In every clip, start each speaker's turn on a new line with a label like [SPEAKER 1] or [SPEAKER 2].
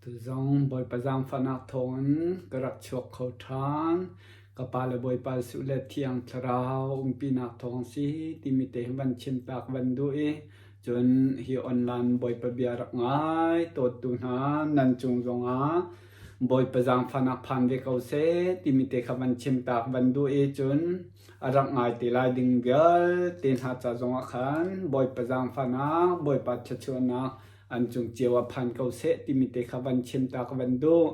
[SPEAKER 1] Tuzong Bawipa zaangfahnak thawngin ka rak chuak kho ṭhan. Ka pa le Bawipa Jesuh le Thiang Thlarau umpinak thawng si timi te hi van chim ta ka van duh i cun hi online Bawipa bia rak ngai tawttu hna nan cung zongah Bawipa zaangfahnak phan ve ko seh timi te kha van chim ta ka van duh i cun a rak ngai te lai ding vialte hna ca zongah khan Bawipa zaangfahnak, Bawipa thluachuahnak an cung cio ah phan ko seh timi te kha van chim ta ka van duh.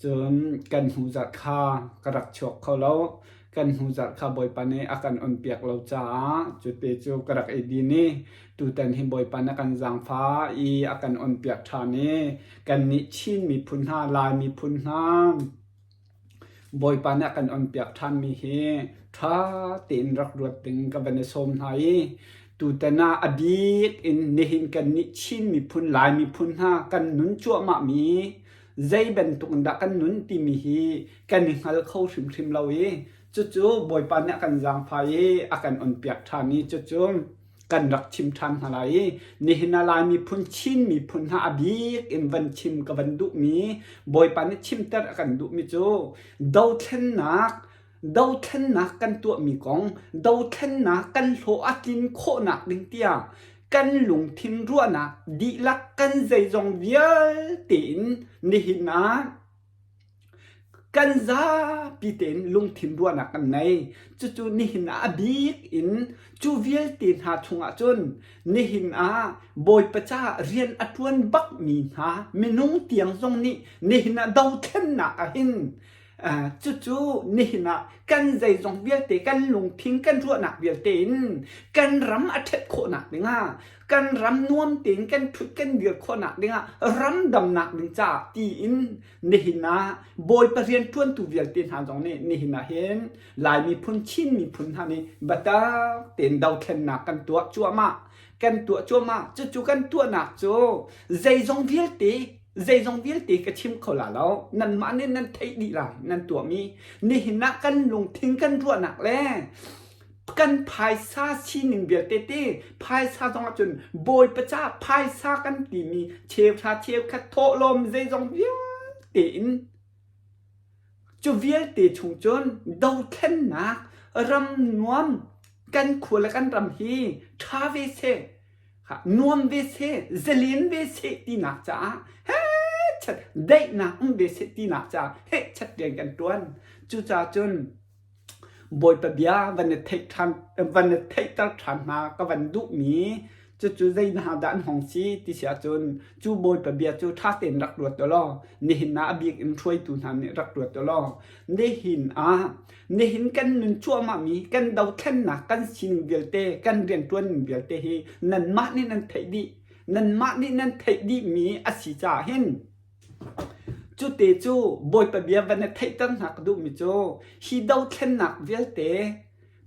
[SPEAKER 1] Cun kan hnu zarh kha ka rak chuak kho lo. Kan hnu zarh kha Bawipa nih a kan onpiak lo caah cute cu ka rak i din i tutan hi Bawipa nih a kan zaangfah i a kan onpiak ṭhan i kannih Chin miphun hna, Lai miphun hna, Bawipa nih a kan onpiak ṭhanmi hi ṭha tein rak ruat ding ka van i sawm hna i tutan ah a bik in nihin kannih Chin miphun, Lai miphun hna kan nun cuahmahmi zei bantuk in dah kan nun timi hi kan i hngal kho hrimhrim lo i cucu Bawipa nih a kan zaangfah i a kan onpiak ṭhan i cucu kan rak chim ṭhan hna lai i nihin ah Lai miphun Chin miphun hna a bik in van chim ka van duhmi Bawipa nih chimter a kan duhmi cu dothlennak dothlennak kan tuahmi kong dothlennak kan hlawh a tlin khawhnak ding tiang kan lungthin ruahnak dihlak kan zeizong vialte in nihin ah Kan zapi tein lungthin ruahnak kan ngei. Cucu nihin ah a bik in cu vialte hna chungah cun nihin ah Bawipa caah rian a ṭuan bakmi hna minung tiang zong nih nihin ah dothlennak ah hin cucu nihin ah kan zeizong vialte kan lungthin kan ruahnak vialte in kan ram a ṭhat khawhnak dingah kan ram nuam tein kan ṭhut kan dir khawhnak dingah ram damnak ding caah tiin nihin ah Bawipa rian ṭuantu vialte hna zong nih nihin ah hin Lai miphun Chin miphun hna nih biatak tein dothlennak kan tuah cuahmah kan tuah cuahmah cucu kan tuahnak cu zeizong vialte zeizong vialte ka chim kho la lo nanmah nih nan theih dih lai nan tuahmi nihin ah kan lungthin kan ruahnak le kan phaisa sining vialte te phaisa zong ahcun bawipa ca phaisa kan timi cheuhra cheukhat thawhlawm zeizong vialte in cu vialte chung cun dothlennak ram nuam kan khua le kan ram hi ṭha ve seh nuam ve seh zalen ve seh tinak caah hechat daihnak um ve seh tinak caah hechat rian kan ṭuan cucaah cun Bawipa bia van i theih ṭhan van i theihter ṭhan hna ka van duhmi cucu zei hna dah an hong si ti si ahcun cu Bawipa bia cu ṭha tein rak ruat u law nihin ah a bik in hruaitu hna nih rak ruat u law nihin ah nihin kan nun cuahmahmi kan dothlennak kan sining vialte kan rianṭuanning vialte hi nanmah nih nan theih dih nanmah nih nan theih dihmi a si caah hin Cute cu Bawipa bia van i theihter hna ka duhmi cu hi dothlennak vialte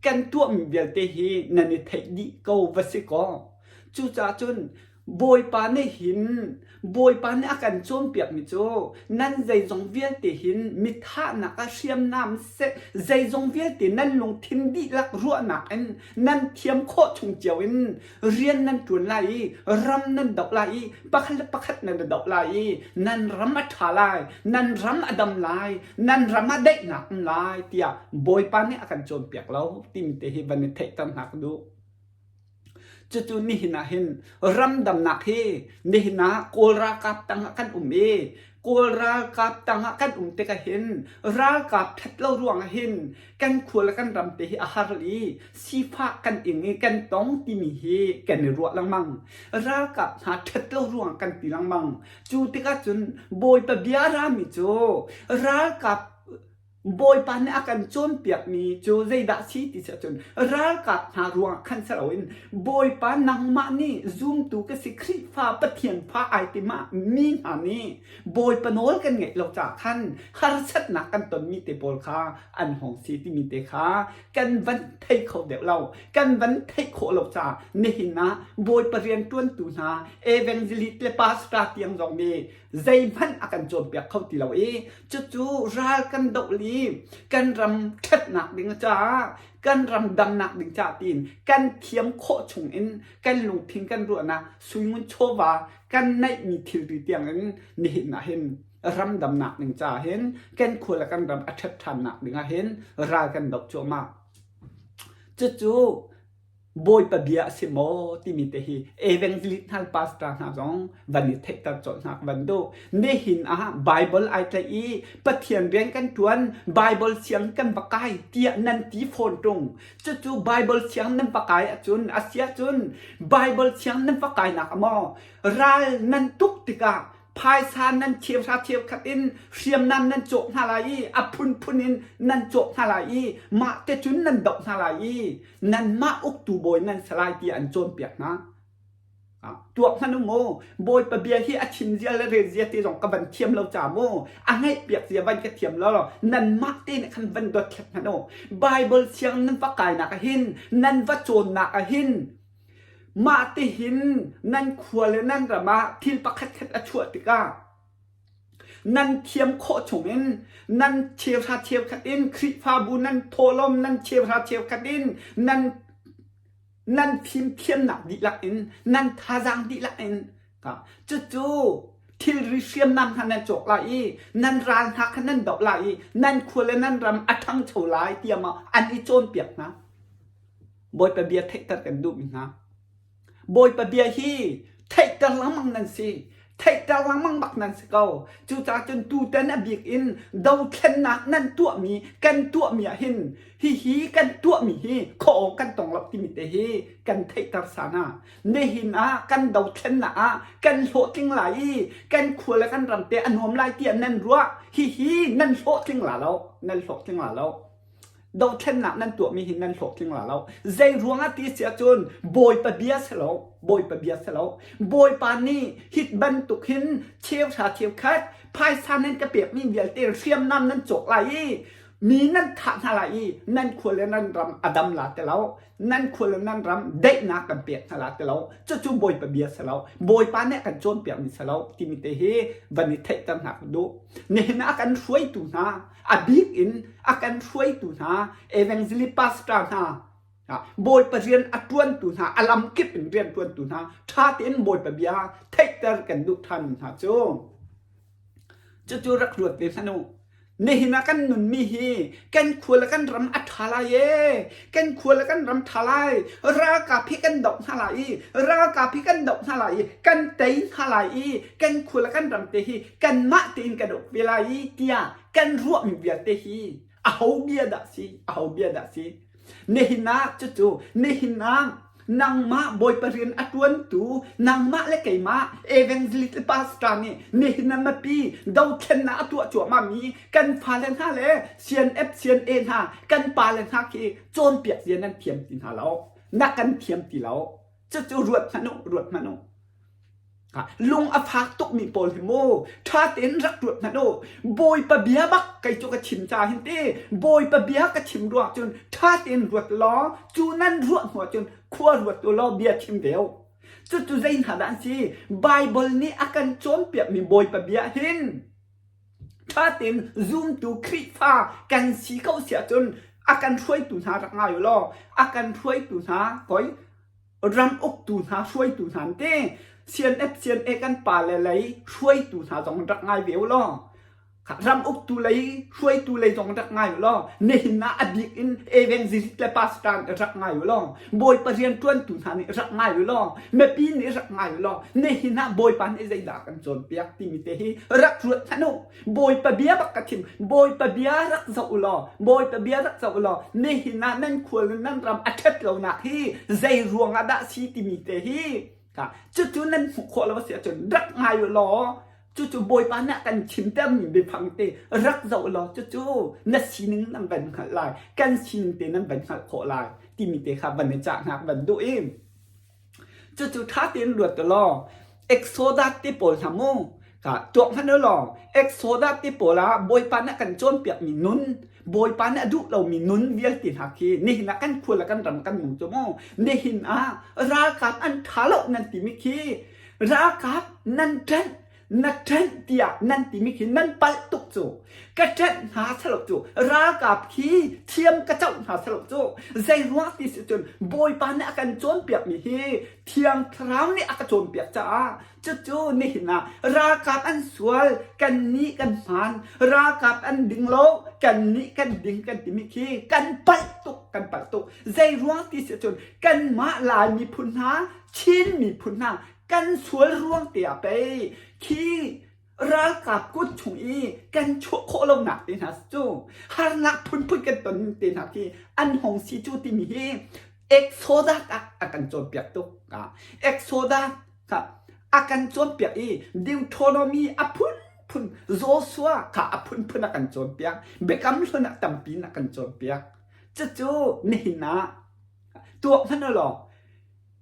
[SPEAKER 1] kan tuahmi vialte hi nan i theih dih ko va si kaw cucaah cun Bawipa nih hin Bawipa nih a kan cawnpiakmi cu nan zeizong vialte hin mithahnak ah hriamnam seh zeizong vialte nan lungthin dihlak ruahnak in nan thiam khawh chung cio in rian nan ṭuan lai i ram nan doh lai i pakhat le pakhat nan i doh lai i nan ram a ṭha lai, nan ram a dam lai, nan ram ah daihnak um lai tiah Bawipa nih a kan cawnpiak lo timi te hi van i theihter hna ka duh. Cucu nihin ah hin ram damnak hi nihin ah Kawl ralkap tangah kan um i Kawl ralkap tangah kan um tikah hin ralkap ṭhat lo ruangah hin kan khua le kan ram te hi a har i sifah kan ing i kan tong timi hi kan i ruah lengmang. Ralkap hna ṭhat lo ruangah kan ti lengmang. Cu tikah cun Bawipa bia rami cu ralkap Bawipa nih a kan cawnpiakmi cu zeidah si ti si ahcun ralkap hna ruangah khan si loin Bawipa nangmah nih zumtu ka si Khrihfa Pathian fa ai ti mi hna nih Bawipa nawl kan ngeih lo caah khan harsatnak kan tonmi te pawl kha an hong si timi te kha kan van thei kho deuh lo kan van theih khawh lo caah nihin ah Bawipa rianṭuantu hna evangelist le pastor tiang zong nih zeihmanh a kan cawnpiak kho ti lo i cucu ral kan doh li kan ram ṭhatnak ding caah kan ram damnak ding ca tiin kan thiam khawh chung in kan lungthin kan ruahnak suingun chawva kan neihmi thilri tiang in nihin ah hin ram damnak ding ca hin kan khua le kan ram a ṭhat ṭhannak ding ah hin ral kan doh cuahmah. Cucu Bawipa bia a si maw timi te hi evangelist hna pastor hna zong van i theihter colh hna ka van duh. Nihin ah Bible ai tlaih i Pathian rian kan ṭuan, Bible siang kan va kai tiah nan ti fawn ṭung. Cucu Bible siang nan va kai ahcun a si ahcun Bible siang nan va kainak maw ral nan tuk tikah phaisa nan cheuhra cheukhat in hriamnam nan cawk hna lai i a phunphun in nan cawk hna lai i mah te cun nan doh hna lai i nanmah uktu bawi nan si lai tiah an cawnpiak hna. Tuak hmanh u mu, Bawipa bia hi a chim zia le rel zia te zong ka van thiam lo ca mu, a ngaih piak zia van ka thiam lo, nanmah te nih khan van dothlat hmanh u. Bible siang nan va kainak ah hin, nan va cawnnak ah hin, mah ti hin nan khua le nan ram ah thil pakhatkhat a chuah tikah nan thiam khawh chungin nan cheuhra cheukhat in Khrihfabu nan thawhlawm nan cheuhra cheukhat in nan nan fimthiamnak dihlak in nan thazaang dihlak in cucu thilri hriamnam hna nan cawk lai i nan ral hna kha nan doh lai i nan khua le nan ram a ṭhangcho lai tiah maw an i cawnpiak hna. Bawipa bia theihter kan duhmi hna. Bawipa bia hi theihter lengmang nan si. Theihter lengmang bak nan si ko. Cucaah cun tutan a bik in dothlennak nan tuahmi kan tuahmi ah hin hihi kan tuahmi hi khuaawng kan tong lo timi te hi kan theihter sana. Nihin ah kan dothlennak ah kan hlawhtling lai i kan khua le kan ram te a nuam lai tiah nan ruah. Hihi nan hlawhtling la lo. Nan hlawhtling la lo. Dothlennak nan tuahmi hi nan hlawhtling la lo. Zei ruangah ti si ahcun Bawipa bia si lo, Bawipa bia si lo. Bawipa nih hit bantuk hin cheuhra cheukhat phaisa nan ka pekmi vialte hriamnam nan cawk lai i mi nan thah hna lai i nan khua le nan ram a dam la ti lo. Nan khua le nan ram daihnak kan pek hna la ti lo. Cucu Bawipa bia si lo. Bawipa nih a kan cawnpiakmi si lo timi te hi van i theihter hna ka duh. Nihin ah a kan hruaitu hna a bik in a kan hruaitu hna evangelist pastor hna Bawipa rian a ṭuantu hna a lamkip in rian ṭuantu hna ṭha tein Bawipa bia theihter kan duh ṭhan hna cu cucu rak ruat ve hmanh u nihin ah kan nunmi hi kan khua le kan ram a ṭha lai e kan khua le kan ram ṭha lai ralkap hi kan doh hna lai i ralkap hi kan doh hna lai i kan tei hna lai i kan khua le kan ram te hi kanmah tein kan uk ve lai i tiah kan ruahmi vialte hi aho bia dah si aho bia dah si nihin ah cucu nihin ah nangmah bawipa rian a tuantu nangmah le keimah evangelist le pastor nih nihin ah mipi dothlennak a tuah cuahmah mi kan fale hna le CNF CNA hna kan pale hna khi cawnpiak zia nan thiam ti hna lo na kan thiam ti lo cucu ruat hmanh u ruat hmanh u Lung a fak tukmi pawl hi mu ṭha tein rak ruat hmanh u. Bawipa bia bak kei cu ka chim ca hin ti Bawipa bia ka chim ruang cun ṭha tein ruat law cu nan ruah hnu ahcun khua ruat u law bia chim ve u. Cucu zei hna dah an si? Baibal nih a kan cawnpiakmi Bawipa bia hin ṭha tein zumtu Khrihfa kan si ko si ahcun a kan hruaitu hna rak ngai u law a kan hruaitu hna koi ram uktu hna hruaitu hna an ti CNF CNA kan pale lei hruaitu hna zong rak ngai ve u law ram uktu lei hruaitu lei zong rak ngai u law nihin ah a bik in evangelist le pastor nih rak ngai u law bawipa rian ṭuantu hna nih rak ngai u law mipi nih rak ngai u law nihin ah bawipa nih zeidah kan cawnpiak timi te hi rak ruat hmanh u Bawipa bia bak ka chim. Bawipa bia rak zoh u law, Bawipa bia rak zoh u law, nihin ah nan khual le nan ram a ṭhat lonak hi zei ruang ah dah si timi te hi cucu nan hmuh khawh lo a si ahcun rak ngai u law, cucu Bawipa nih a kan chimtermi biafang te rak zoh u law, cucu na sining nan van hngalh lai, kan sining te nan van hngalh khawh lai timi te kha van i cah hna van duh i Cucu ṭha tein ruat u law Exodus ti pawl hna mu ka tuak hmanh u law Exodus ti pawl ah Bawipa nih a kan cawnpiakmi nun Bawipa nih a duh lomi nun vialte hna khi nihin ah kan khua le kan ram kan nung cu mu nihin ah ralkap an ṭha lo nan timi khi ralkap nan ṭanh. Na ṭanh tiah nan timi khi nan palh tuk cu. Ka ṭanh hna selo cu ralkap khi thiam ka coh hna selo cu. Zei ruang ti si cun Bawipa nih a kan cawnpiakmi hi Thiang Thlarau nih a ka cawnpiak caah cucu nihin ah ralkap an sual kannih kan hmaan ralkap an ding lo kannih kan ding kan timi khi kan palh tuk kan palh tuk. Zei ruang ti si cun kanmah Lai miphun hna Chin miphun hna kan sual ruang te ah pei khi ralkap kut chung i kan chuah khawh lonak te hna cu harnak phunphun kan ton te hna khi an hong si cu timi hi Exodus ah a kan cawnpiak tuk. Exodus kha a kan cawnpiak i Deuteronomy a phunphun Joshua kha a phunphun a kan cawnpiak. Biakam hlun ah tampi in a kan cawnpiak. Cucu nihin ah tuah hmanh u law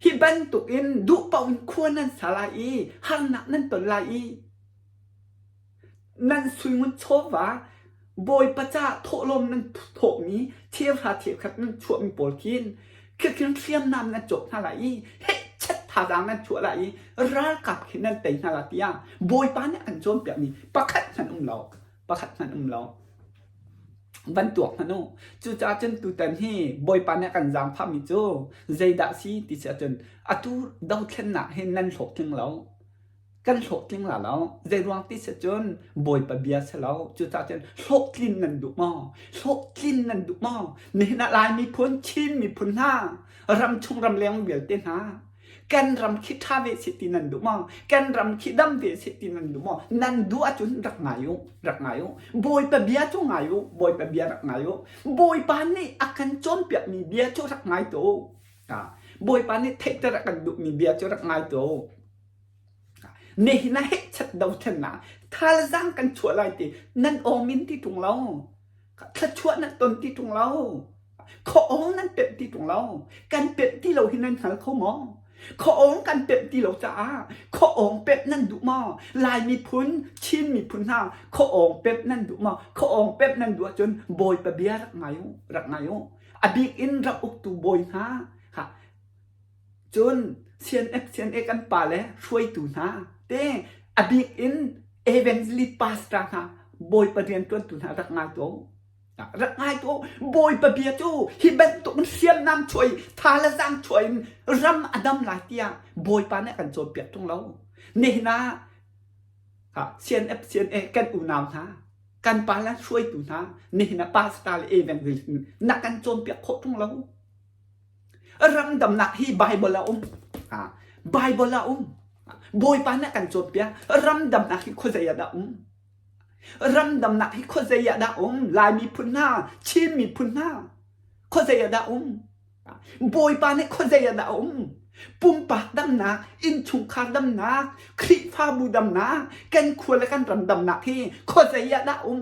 [SPEAKER 1] Hi bantukin duh paoh in khua nan sa lai i harnak nan ton lai i nan suingun chawva Bawipa caah thawhlawm nan thawhmi cheuhra cheukhat nan chuahmi pawl khin khikhin hriamnam nan cawk hna lai i hehchet thazaang nan chuah lai i ralkap khi nan tei hna lai tiah Bawipa nih a kan cawnpiakmi pakhat hmanh um lo pakhat hmanh um lo. Van tuak hmanh u. Cucaah cun tutan hi Bawipa nih a kan zaangfahmi cu zeidah si ti si ahcun atu dothlennak hin nan hlawhtling lo. Kan hlawhtling la lo. Zeiruang ti si cun Bawipa bia si lo. Cucaah cun hlawhtlin nan duh maw? Hlawhtlin nan duh maw? Nihin ah Lai miphun, Chin miphun hna, ramchung ramleng vialte hna, Kan ram khi ṭha ve seh ti nan duh maw? Kan ram khi dam ve seh ti nan duh maw? Nan duh ahcun rak ngai u, rak ngai u. Bawipa bia cu ngai u, Bawipa bia rak ngai u. Bawipa nih a kan cawnpiakmi bia cu rak ngai tuah u. Bawipa nih theihter a kan duhmi bia cu rak ngai tuah u. Nihin ah hehchat dothlennak thalzaang kan chuah lai ti nan awmin ti ṭung lo. Thluachuah nan ton ti ṭung lo. Khuaawng nan pemh ti ṭung lo. Kan pemh ti lo hi nan hngal kho maw? Khuaawng kan pemh ti lo caah khuaawng pemh nan duh maw? Lai miphun, Chin miphun hna khuaawng pemh nan duh maw? Khuaawng pemh nan duh ahcun Bawipa bia rak ngai u, rak ngai u. A bik in rak uktu bawi hna kha cun CNF CNA kan pa le hruaitu hna te a bik in evangelist pastor hna Bawipa rianṭuantu hna rak ngai tuah u. Rak ngai tuah u. Bawipa bia cu hi bantuk in hriamnam chuah i tha le zaang chuah in ram a dam lai tiah Bawipa nih a kan cawnpiak ṭung lo. Nihin ah CNF CNA kan unau hna kan pa le hruaitu hna nihin ah pastor le evangelist na kan cawnpiak khawh ṭung lo. Ramdamnak hi Bible ah um. Bible ah um. Bawipa nih a kan cawnpiak. Ramdamnak hi khuazei ah dah um? Ramdamnak hi khuazei ah dah um? Lai miphun hna, Chin miphun hna, khuazei ah dah um? Bawipa nih khuazei ah dah um? Pumpak damnak, innchungkhar damnak, Khrihfabu damnak, kan khua le kan ram damnak hi khuazei ah dah um?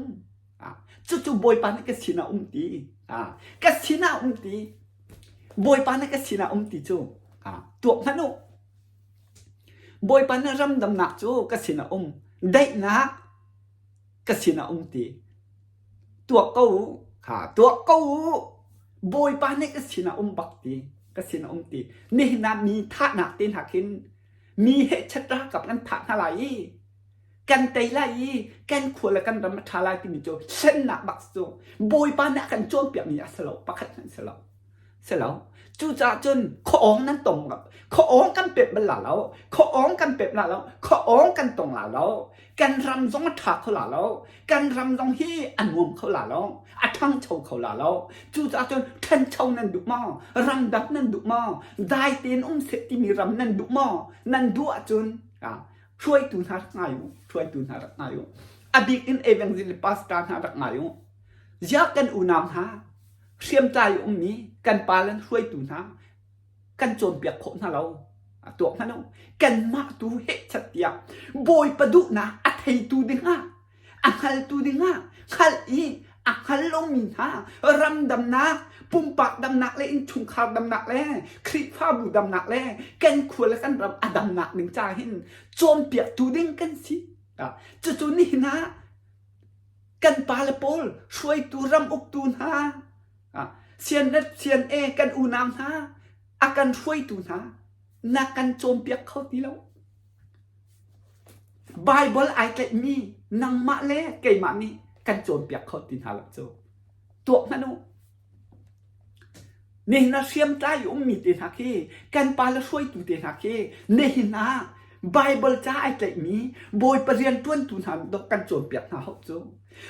[SPEAKER 1] Cucu Bawipa nih ka sinah um ti. Ka sinah um ti. Bawipa nih ka sinah um ti cu tuak hmanh u. Bawipa nih ramdamnak cu ka sinah um. Daihnak ka sinah um ti. Tuak ko u. Tuak ko u. Bawipa nih ka sinah um bak ti. Ka sinah um ti. Nihin ah mi thahnak te hna khin mi hehchat ralkap nan thah hna lai i kan tei lai i kan khua le kan ram a ṭha lai timi cu hlennak bak cu Bawipa nih a kan cawnpiakmi a si lo pakhat hmanh si lo si lo cucaah cun khuaawng nan tong khuaawng kan pemh bal la lo khuaawng kan pemh la lo khuaawng kan tong la lo kan ram zong a ṭha kho la lo kan ram zong hi a nuam kho la lo a ṭhangcho kho la lo cucaah cun ṭhancho nan duh maw ramdang nan duh maw dai tein um seh timi ram nan duh maw nan duh ahcun hruaitu hna rak ngai u hruaitu hna rak ngai u a bik in evangelist pastor hna rak ngai u ziah kan unau hna hriamtlai ummi kan pa le hruaitu hna kan cawnpiak khawh hna lo tuak hna lo kanmah tu hehchat tiah bawipa duhnak a theitu dingah a hngaltu dingah hngalh i a hngal lomi hna ramdamnak pumpak damnak le innchungkhar damnak le Khrihfabu damnak le kan khua le kan ram a damnak ding ca hin cawnpiaktu ding kan si. Cucu nihin ah kan pale pawl hruaitu ram uktu hna CNF CNA kan unau hna a kan hruaitu hna na kan cawnpiak kho ti lo. Baibal ai tlaihmi nangmah le keimah nih kan cawnpiak kho ti hna lo cu. Tuak hmanh u. Nihin ah hriamtlai i ummi te hna khi kan pa le hruaitu te hna khi nihin ah Baibal ca ai tlaihmi Bawipa rianṭuantu hna nih dawh kan cawnpiak hna hau cu.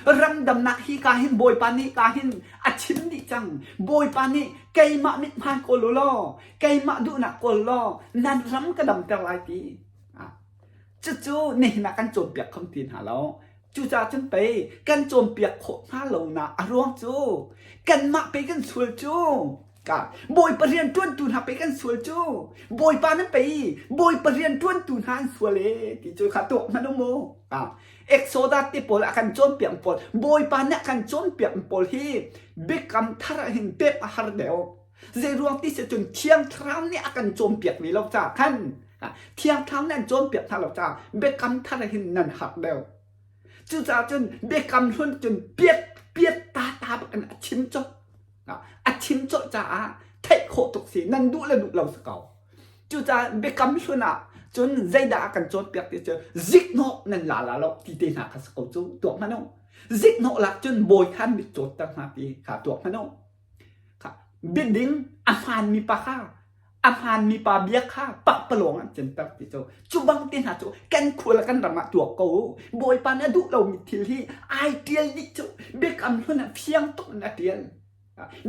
[SPEAKER 1] Ramdamnak hi ka hin Bawipa nih ka hin a chim dih cang. Bawipa nih keimah mithmai kawl u law, keimah duhnak kawl law nan ram ka damter lai ti. Cucu nihin ah kan cawnpiak kho ti hna lo. Cucaah cun pei kan cawnpiak khawh hna lonak a ruang cu kanmah pei kan sual cu. Ka Bawipa rian ṭuantu hna pei kan sual cu. Bawipa nan pei Bawipa rian ṭuantu hna an sual e ti cu kha tuak hmanh u mu. Exodus te pawl a kan cawnpiak pawl Bawipa nih a kan cawnpiak pawl hi biakam thar ah hin pek a har deuh. Zeiruang ti si cun Thiang Thlarau nih a kan cawnpiak ve lo caah khan Thiang Thlarau nih an cawnpiak hna lo caah biakam thar hin nan har deuh. Cucaah cun biakam hlun cun piat piat ta ta bak in a chim colh. A chim colh caah theih khawh tuk si nan duh le duh lo si ko. Cucaah biakam hlun ah cun zeidah a kan cawnpiak ti cu ziknawh nan la la lo ti te hna kha si ko cu tuak hmanh u. Ziknawh lak cun bawi khan mit cawtter hna ti kha tuak hmanh u. Biading a hmaanmi pa kha a hmaanmi pa bia kha pakpalawng an canter ti cu cu bang te hna cu kan khua le kan ram ah tuak ko u. Bawipa nih a duh lomi thil hi ai ṭial dih cu biakam hlun ah fiang tuk in a ṭial.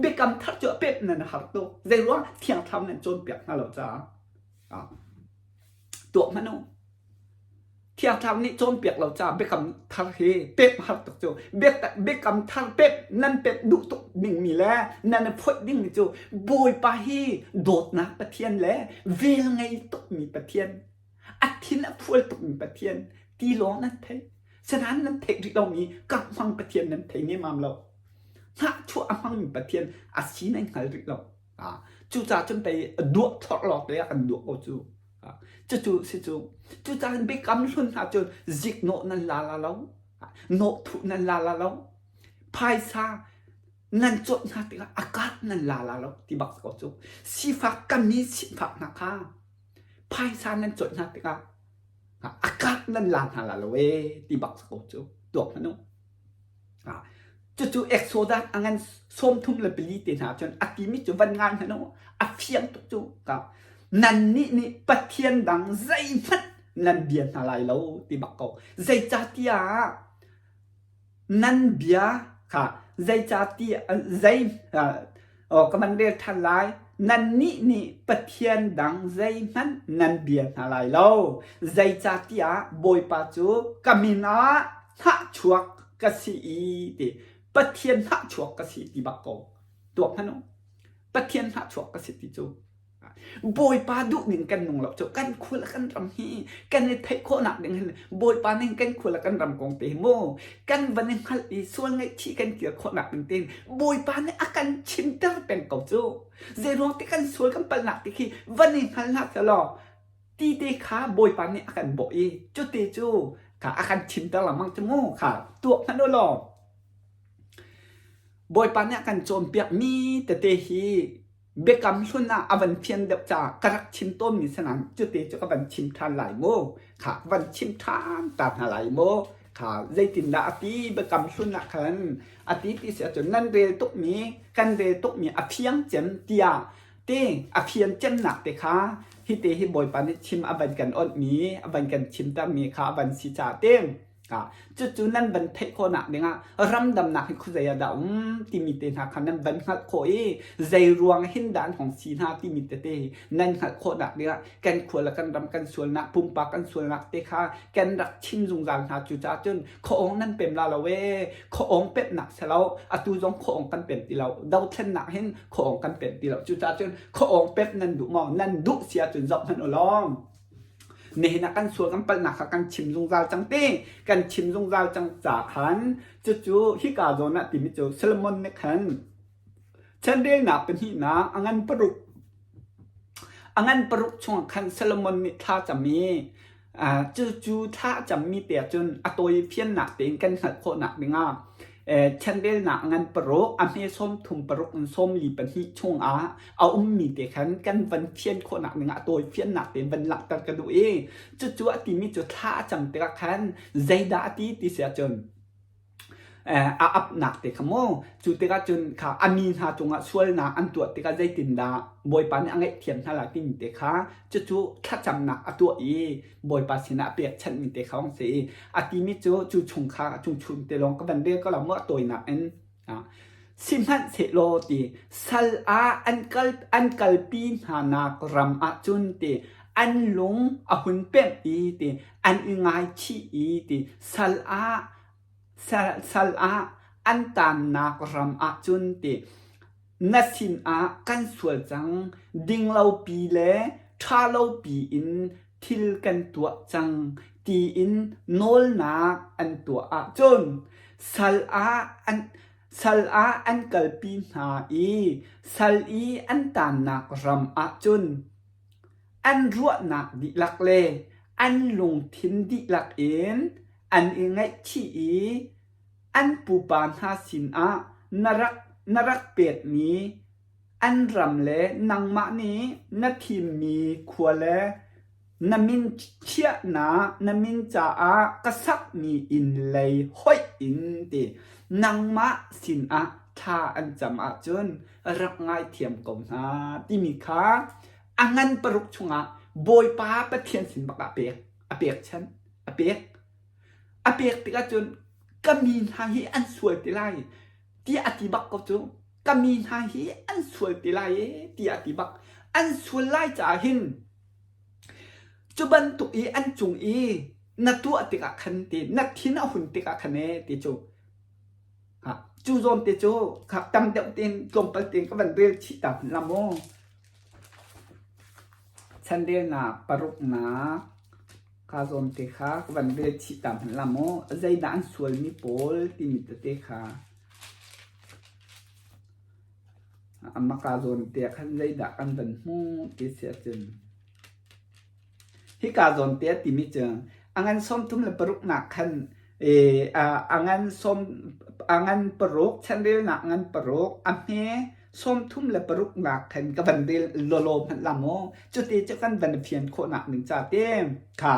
[SPEAKER 1] Biakam thar cu a pek nan har tuk. Zeiruang Thiang Thlarau nan cawnpiak hna lo caah. Tuah hmanh u. Thiang Thlarau nih cawnpiak lo caah biakam thar hi pek har tuk cu. Biakam thar pek nan pek duh tuk dingmi le nan i phoih dingmi cu Bawipa hi dawtnak Pathian le vel ngei tukmi Pathian, a thin a phual tukmi Pathian ti lawng nan theih. Sinain nan theih rih lomi kahmang Pathian nan thei nemam lo. Hnahchuah a hmangmi Pathian a si nan hngal rih lo. Cucaah cun pei duah thlorh lawng te ah kan duah ko cu. Cucu si cu. Cucaah biakam hlun hna cu ziknawh nan la la lo. Nawhthuh nan la la lo. Phaisa nan cawt hna tikah a kar nan la la lo ti bak ko cu. Sifak kami sifak hna kha phaisa nan cawt hna tikah a kar nan la hna la lo ee ti bak ko cu. Tuak hmanh u. Cucu Exodus a ngan 34 te hna cun a timi cu van ngai hmanh u, a fiang tuk cu. Nannih nih Pathian dang zeihmanh nan bia hna lai lo ti bak ko. Zeicahtiah nan bia kha zeicahtiah zei ka van rel ṭhan lai. Nannih nih Pathian dang zeihmanh nan bia hna lai lo. Zeicahtiah Bawipa cu ka min ah hnahchuak ka si i ti Pathian hnahchuak ka si ti bak ko. Tuak hmanh u. Pathian hnahchuak ka si ti cu. Bawipa duhning kan nung lo cu kan khua le kan ram hi kan i theih khawhnak ding hin Bawipa ning kan khua le kan ram kong te hi mu kan van i hngalh i sual ngaihchih kan kir khawhnak ding tein Bawipa nih a kan chimter peng ko cu. Zeiruang ti kan sual kan palhnak ti khi van i hngal hna selaw ti te kha Bawipa nih a kan bawh i cuti cu kha a kan chimter lengmang cu mu kha tuah hmanh u law Bawipa nih a kan cawnpiak mi tete hi biakam hlun ah a van fian deuh caah ka rak chim tawnmi sinain cute cu ka van chim ṭhan lai mu kha ka van chim ṭhan ta hna lai mu kha zeitindah a ti biakam hlun ah khan a ti ti si ahcun nan rel tukmi kan rel tukmi a fiang cem tiah te a fian cemnak te kha hi te hi Bawipa nih chim a van kan onhmi a van kan chimtermi kha a van si caah te Cucu nan van theih khawhnak dingah ramdamnak hi khuazei ah dah um timi te hna kha nan van hngalh khawh i zei ruang hin dah an hong si hna timi tete nan hngalh khawhnak dingah kan khua le kan ram kan sualnak pumpak kan sualnak te kha kan rak chim zungzal hna. Cucaah cun khuaawng nan pem la lo ee khuaawng pemhnak si lo atu zong khuaawng kan pem ti lo dothlennak hin khuaawng kan pem ti lo cucaah cun khuaawng pemh nan duh maw nan duh si ahcun zoh hmanh u law Nihin ah kan sual kan palhnak kha kan chim zungzal cang ti. Kan chim zungzal cang ca khan cucu hika zawn ah timi cu Solomon nih khan chanrelnak pahnihnak a ngan paruk a ngan paruk chungah khan Solomon nih thla cam i cucu thla cammi te ah cun a tawi fiannak tein kan hngalh khawhnak dingah. Chanrelnak ngan paruk a hme 36 in 42 chungah a ummi te khan kan van fian khawhnak dingah a tawi fiannak tein van langhter ka duh i cucu a timi cu thla a cam tikah khan zeidah a ti ti si ahcun a apnak te kha mu cu tikah cun kha a mi hna cungah sualnak an tuah tikah zeitindah Bawipa nih a ngaihthiam hna lai timi te kha cucu thlacamnak a tuah i Bawipa sinah a pekchanhmi te kha hong si i a timi cu cu chung kha chung chun te lawng ka van rel ko la mu a tawinak in Sihmanhsehlaw ti sal ah an kal an kalpi hnanak ram ah cun ti an lung a hun pemh i ti an i ngaichih i ti sal ah sal ah an taannak ram ah cun ti na sinah kan sual cang dinglopi le ṭhalopi in thil kan tuah cang tiin nawlnak an tuah ahcun sal ah an sal ah an kalpi hna i sal i an taannak ram ahcun an ruahnak dihlak le an lungthin dihlak in an i ngaihchih i an pupa hna sinah na rak na rak pekmi an ram le nangmah nih na thimmi khua le na min chiahnak na min caah ka sakmi inn lei hoih in ti nangmah sinah thla an cam ahcun rak ngaithiam ko hna timi kha a ngan paruk chungah Bawipa Pathian sin bak ah pek a pekchanh a pek a pek tikah cun ka mi hna hi an sual ti lai tiah a ti bak ko cu ka mi hna hi an sual ti lai e tiah a ti bak an sual lai caah hin cu bantuk i an cung i na tuah tikah khan ti na thin a hun tikah khan e ti cu ha cu zawn te cu kha tam deuh tein tlawmpal tein ka van rel chih ta hmanh la mu Chanrelnak paruknak kaa zawn te kha ka van rel chih ta hmanh la maw? Zeidah an sualmi pawl timi tete kha amah kaa zawn te ah khan zeidah kan van hmuh ti si ahcun hika zawn te a timi cu a ngan 36 nak khan a ngan sawm a ngan paruk chanrelnak ngan paruk a hme 36 nak khan ka van rel lawlaw hmanh la maw cuti cu kan van fian khawhnak ding ca te kha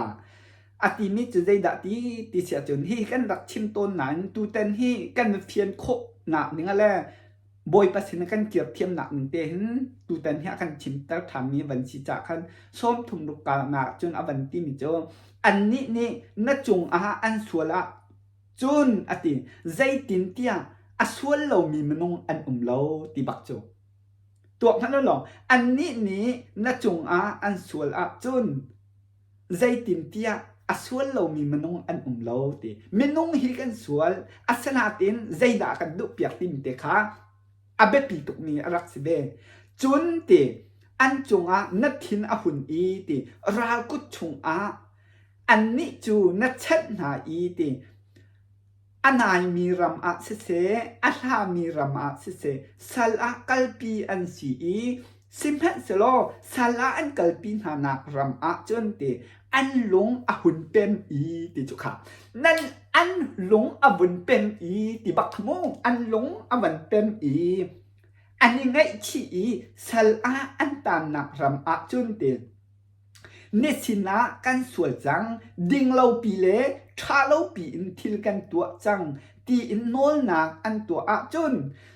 [SPEAKER 1] a timi cu zeidah ti ti si ahcun hi kan rak chim tawn nain tutan hi kan fian khawhnak ding le Bawipa sin kan kir thiamnak ning te hin tutan hi a kan chimter ṭhanmi van si cah khan 30 ruk nak cun a van timi cu annih nih na cungah an sual ah cun a ti zeitintiah a sual lomi minung an um lo ti bak cu tuak hmanh law annih nih na cungah an sual ahcun zeitintiah a sual lomi minung an um lo ti minung hi kan sual asinain zeidah kan duhpiak timi te kha a biapi tukmi a rak si ve cun ti an cungah na thin a hun i ti ral kut chungah annih cu na chanh hna i ti A naimi ram ah siseh, a hlami ram ah siseh, sal ah kalpi an si i sihmanhsehlaw sal ah an kalpi hnanak ram ah cun ti an lung a hun pem i ti cu kha nan an lung a vun pem i ti bak kha mu an lung a van pem i an i ngaihchih i sal ah an taannak ram ah cun ti Na sinah kan sual cang, dinglopi le ṭhalopi in thil kan tuah cang tiin nawlnak an tuah ahcun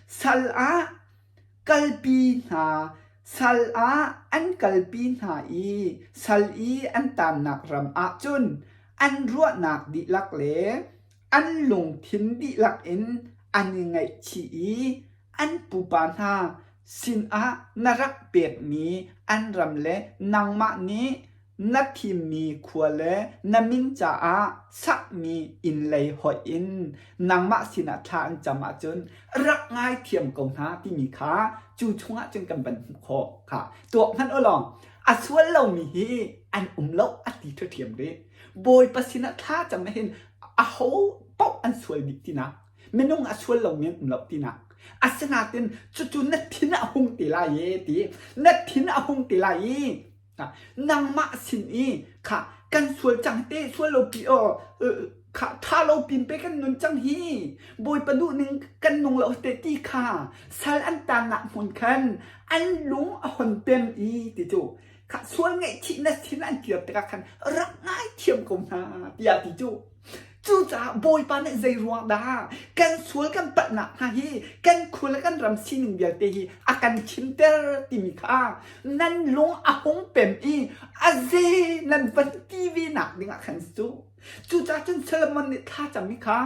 [SPEAKER 1] sal ah kalpi hna, sal ah an kalpi hna i sal i an taannak ram ahcun an ruahnak dihlak le an lungthin dihlak in an i ngaihchih i an pupa hna sinah na rak pekmi an ram le nangmah nih na thimmi khua le na min caah sakmi inn lei hoih in nangmah sinah thla an cam ahcun rak ngaithiam ko hna timi kha cu chungah cun kan van hmuh khawh kha tuak hmanh u law a sual lomi hi an um lo a ti ṭhiamṭhiam rih Bawipa sinah thla cam hin aho paoh an sual dih tinak minung a sual lomi an um lo tinak asinain cucu na thin a hung te lai e ti na thin a hung te lai i nangmah sin i kha kan sual cang te sual lo pi aw. Kha ṭha lo pin pe kan nun cang hi. Bawipa duhning kan nung lo te ti kha sal an tannak hmun khan an lung a hon pem i ti cu kha sual ngaihchih na thin an kir tikah khan rak ngaithiam ko hna tiah ti cu. Cucaah Bawipa nih zei ruang dah kan sual kan palhnak hna hi kan khua le kan ram sining vialte hi a kan chimter timi kha nan lung a hung pem i a ze nan van ti ve nak dingah khan cu. Cucaah cun Solomon nih thlacam i kha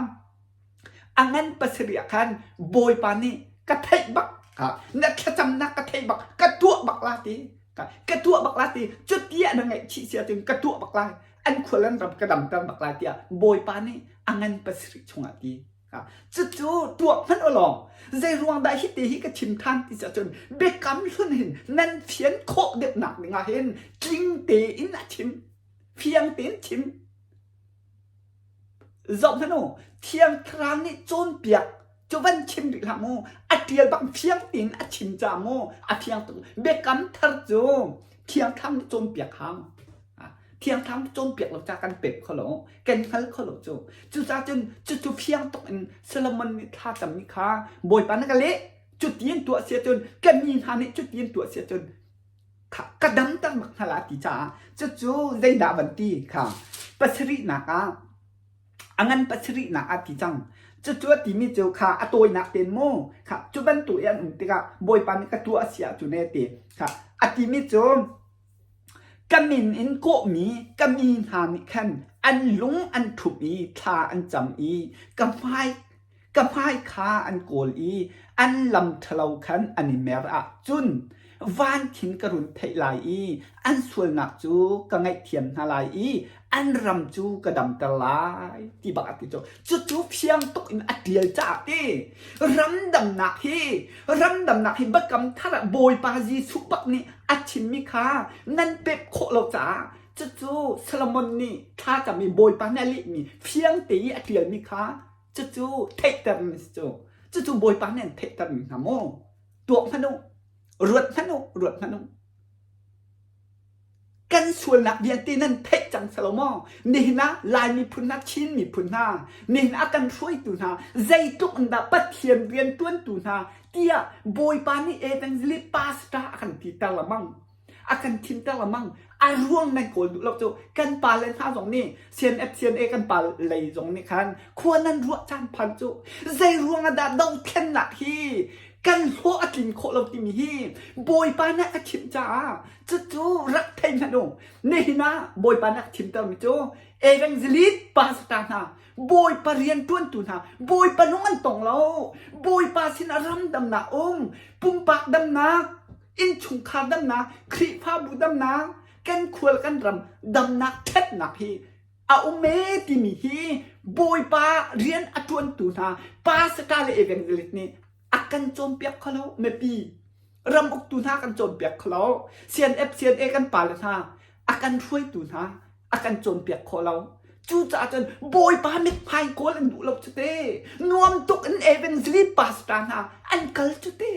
[SPEAKER 1] a ngan pasarih ah khan Bawipa nih ka theih bak na thlacamnak ka theih bak ka tuah bak la ti ka tuah bak la ti cuti ah na ngaihchih si ahcun ka tuah bak lai an khual an ram ka damter bak lai tiah Bawipa nih a ngan pasarih chungah ti. Cucu tuah hmanh u law zei ruang dah hi te hi ka chim ṭhan ti ahcun biakam hlun hin nan fian khawh deuhnak dingah hin tling tein a chim. Fiang tein chim. Zoh hmanh u, Thiang Thlarau nih cawnpiak cu van chim rih hlah mu. A ṭial bak fiang tein a chim caah mu a fiang tuk. Biakam thar cu Thiang Thlarau nih cawnpiak hau. Thiang Thlarau nih cawnpiak lo ca kan pek kho lo, kan hngal kho lo cu. Cucaah cun cucu fiang tuk in Solomon nih thla cammi kha Bawipa na ka leh. Cuti in tuah si ahcun ka mi hna nih cuti in tuah si ahcun ka damter bak hna la ti caah cucu zeidah van ti kha pasarihnak ah a ngan pasarihnak ah ti cang. Cucu a timi cu kha a tawinak tein mu kha cu bantuk i an um tikah Bawipa nih ka tuah a si ahcun ee ti kha a timi cu ka min in kawhmi ka mi hna nih khan an lung an ṭhumh i thla an cam i ka hmai Ka hmai kha an kawl i an lam ṭhalo khan an i mer ahcun van khin ka run theih lai i an sualnak cu ka ngaihthiam hna lai i an ram cu ka damter lai ti bak a ti cu. Cucu fiang tuk in a ṭial caah ti ramdamnak hi ramdamnak hi biakam thar ah Bawipa Jesuh bak nih a chimmi kha nan pek khawh lo caah cucu Solomon nih thlacam i Bawipa nih a lehmi fiang te i a ṭialmi kha Cucu theihter mi si cu. Cucu Bawipa nih an theihter mi hna maw? Tuak hmanh u, ruat hmanh u, ruat hmanh u. Kan sualnak vialte nan theih cang selo maw? Nihin ah Lai miphun hna, Chin miphun hna, nihin ah kan hruaitu hna, zeitluk in dah Pathian riantuantu hna tiah Bawipa nih evangelist pastor a kan titer lengmang. A kan thimter lengmang. A ruang nan kawl duh lo cu kan pa le hna zong nih CNF CNA kan pa lei zong nih khan khua nan ruah caan phan cu zei ruang ah dah dothlennak hi kan hlawh a tlin khawh lo timi hi Bawipa nih a chimh caah cucu rak thei hmanh u. Nihin ah Bawipa nih a chimtermi cu evangelist pastor hna Bawipa rianṭuantu hna Bawipa lung an tong lo. Bawipa sinah ramdamnak um pumpak damnak innchungkhar damnak, Khrihfabu damnak, kan khual kan ram damnak ṭhatnak hi a um ee timi hi Bawipa rian a ṭuantu hna pastor le evangelist nih a kan cawnpiak kho lo mipi ram uktu hna kan cawnpiak kho lo CNF CNA kan pale hna a kan hruaitu hna a kan cawnpiak kho lo cucaah cun Bawipa mithmai kawl an duh lo cu te nuam tuk in evangelist pastor hna an kal cu te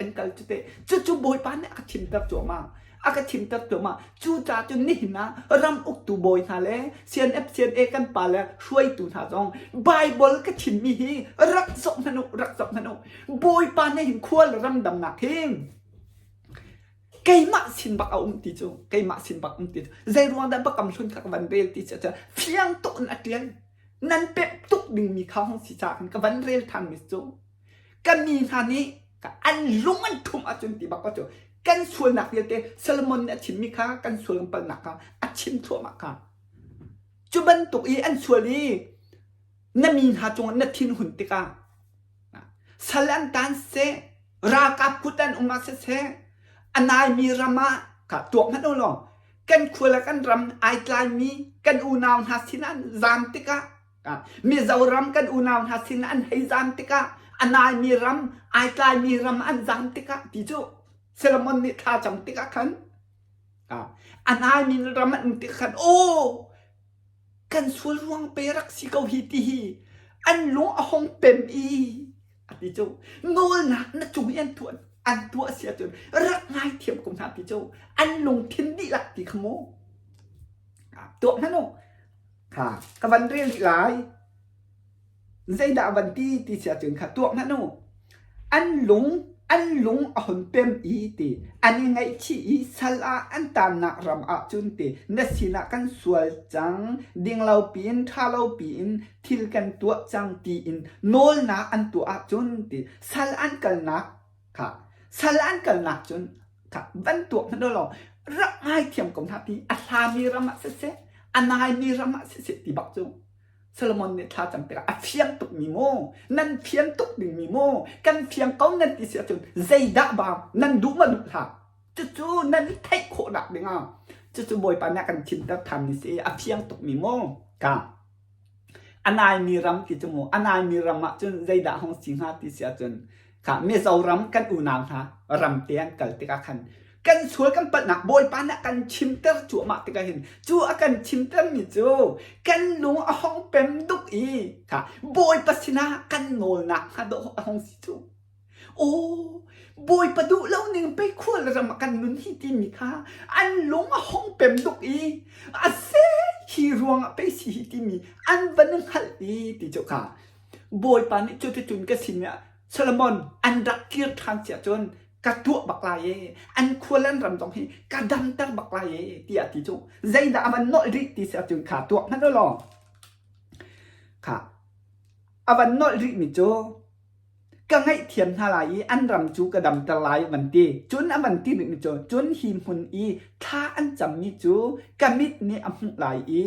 [SPEAKER 1] an kal cu teh cucu Bawipa nih a ka thimter cuahmah a ka thimter cuahmah cucaah cun nihin ah ram uktu bawi hna le CNF CNA kan pa le hruaitu hna zong Bible ka chimmi hi rak zoh hmanh u rak zoh hmanh u Bawipa nih hin khua le ram damnak hi keimah sin bak a um ti cu keimah sin bak um ti cu zei ruang dah bakam hlun kha ka van rel ti cu fiang tuk in a ṭial nan pep tuk dingmi kha hong si caah ka van rel ṭhan mi cu Ka mi hna nih an lung an ṭhumh ahcun ti bak cu kan sualnak vialte Solomon nih a chimmi kha kan sual kan palhnak kha a chim thluahmah kha. Cu bantuk i an sual i na mi hna cungah na thinhun tikah sal an taan seh, ralkap kut an um ah siseh, a naimi ram ah kha tuak hmanh u law kan khua le kan ram ai tlaimi kan unau hna sinah an zaam tikah Mizoram kan unau hna sin an hei zaam tikah a naimi ram ai tlaimi ram an zaam tikah ti cu Solomon nih thla cam tikah khan a naimi ram an um tikah khan aw kan sual ruang pe rak si ko hi ti hi an lung a hong pem i a ti cu nawlnak na cung i an tuah an tuah si ahcun rak ngaithiam ko hna ti cu an lungthin dihlak ti kha mu tuah hmanh u. Kha ka van rel rih lai. Zeidah van ti ti si ahcun kha tuak hmanh u. An lung an lung a hun pem i ti an i ngaihchih i sal ah an taannak ram ahcun ti na sinah kan sual cang dinglo piin ṭha lo piin thil kan tuah cang tiin nawlnak an tuah ahcun ti sal an kalnak kha sal an kalnak cun kha van tuak hmanh law rak ngaithiam ko hna ti a hlami ram ah siseh a naimi ram ah siseh ti bak cu Solomon nih thla cam tikah a fiang tukmi maw nan fian tuk dingmi maw kan fiang ko nan ti si ahcun zeidah ba nan duh ma duh hlah cucu nan i theih khawhnak dingah cucu Bawipa nih a kan chimter than ni si a fiang tukmi maw ka A naimi ram ti cu mu a naimi ram ah cun zeidah hung si hnga ti si ahcun kha Mizoram kan unau hna ram te an kal tikah khan kan sual kan palhnak Bawipa nih a kan chimter cuahmah tikah hin cu a kan chimtermi cu kan lung a hong pem duk i kha Bawipa sinah kan nawlnak hnga dawh a hung si cu. Aw, Bawipa duh lo ning pei khual ram ah kan nun hi timi kha an lung a hong pem duk i a se hi ruangah pei si hi timi an van hngalh i ti cu kha Bawipa nih cuticun ka sin ah Solomon an rak kir ṭhan si ahcun ka tuah bak lai e an khual an ram zong hi ka damter bak lai e tiah ti cu zeidah a van nolh rih ti si ahcun kha tuak hmanh u law kha a van nolh rihmi cu Ka ngaihthiam hna lai i an ram cu ka damter lai van ti. Cun a van ti rihmi cu, cun hi hmun i thla an cammi cu ka mit nih a hmuh lai i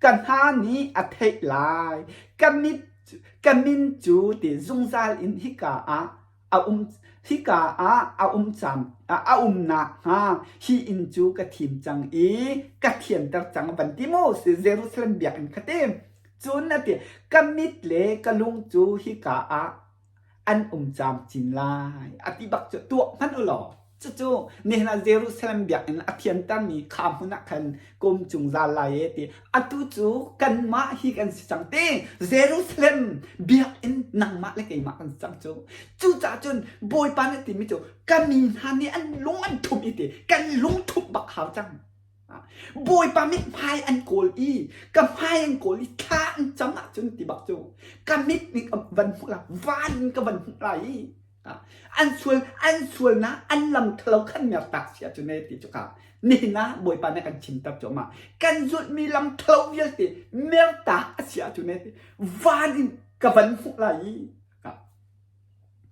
[SPEAKER 1] ka hna nih a theih lai. Ka mit ka min cu ti zungzal in hika ah a um hika ah a um cam a um nakhnga hi inn cu ka thim cang i ka thianter cang van ti mu si Jerusalem biakinn kha ti. Cun a ti, ka mit le ka lung cu hika ah an um camcin lai. A ti bak cu tuah hmanh u law cucu nihin ah Jerusalem biakinn a thiantermi kha hmun ah khan kum cung zal lai e ti. Atu cu kanmah hi kan si cang ti. Jerusalem biakinn nangmah le keimah kan si cang cu. Cucaah cun Bawipa nih a timi cu ka mi hna nih an lung an thumh i ti kan lung thumh bak hau cang. Bawipa mithmai an kawl i ka hmai an kawl i thla an cam ahcun ti bak cu ka mit nih ka van hmuh lai van in ka van hmuh lai i an sual an sualnak an lam thalo khan mertak si ahcun e ti cu ka nihin ah Bawipa nih kan chimter cuahmah kan zulhmi lam thalo vialte mertak a si ahcun e ti van in ka van hmuh lai i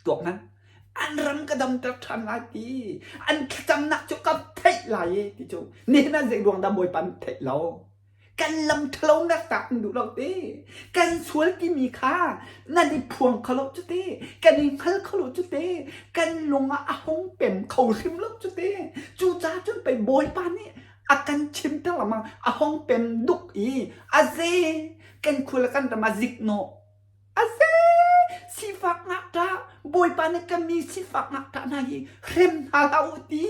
[SPEAKER 1] Tuak hmanh. An ram ka damter ṭhan lai ti. An thlacamnak cu ka theih lai e ti cu. Nihin ah zei ruang dah Bawipa nih theih lo. Kan lam ṭhalo nak an duh lo ti. Kan sual timi kha nan i phuang kho lo cu ti. Kan i hngal kho lo cu ti. Kan lung ah a hung pem kho hrim lo cu ti. Cucaah cun pei Bawipa nih a kan chimter lengmang a hung pem duk i a ze kan khua le kan ram ah ziknawh A si! Sifak ngakṭah, Bawipa nih ka mi sifak ngakṭah hna hi hrem hna hlah u ti.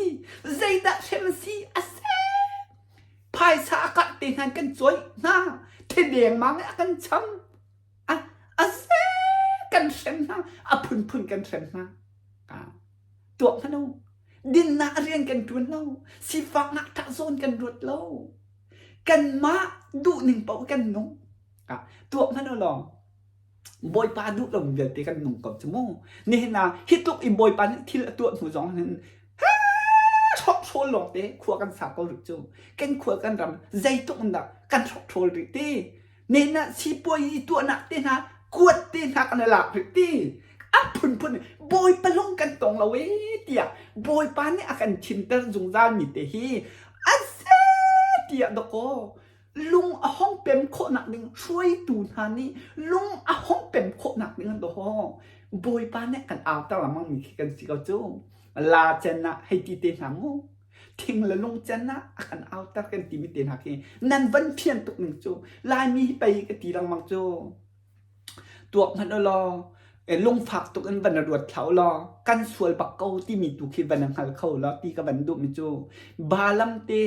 [SPEAKER 1] Zeidah hrem a si? A si! Phaisa a karh te hna in kan cawih hna. Thi dengmang in a kan cham. A, a si! Kan hrem hna. A phunphun kan hrem hna. Tuah hmanh u. Dinnak rian kan ṭuan lo. Sifak ngakṭah zawn kan ruat lo. Kanmah duhning paoh kan nung. Tuah hmanh u law Bawipa duh lo vialte kan nung ko cu mu. Nihin ah hi tluk i Bawipa nih thil a tuah hnu zong hin hrokhrawl lawng te khua kan sa ko rih cu. Kan khua kan ram zeitluk in dah kan hrokhrawl rih ti. Nihin ah sipuai i tuahnak te hna kuat te hna kan i lak rih ti. A phunphun Bawipa lung kan tong lo ee tiah Bawipa nih a kan chimter zungzal mi te hi a se tiah dakaw lung a hong pem khawhnak ding hruaitu hna nih lung a hong pem khawhnak ding an doho Bawipa nih kan auter lengmang mi khi kan si ko cu la cen ah hei ti te hna mu thing le lung cen ah a kan auter kan ti mi te hna khi nan van phian tuk ning cu Laimi hi pei ka ti lengmang cu Tuak hmanh u law lungfak tuk in van ruat hlah u law kan sual bak ko timi tu khi van hngal kho law ti ka van duhmi cu Balaam te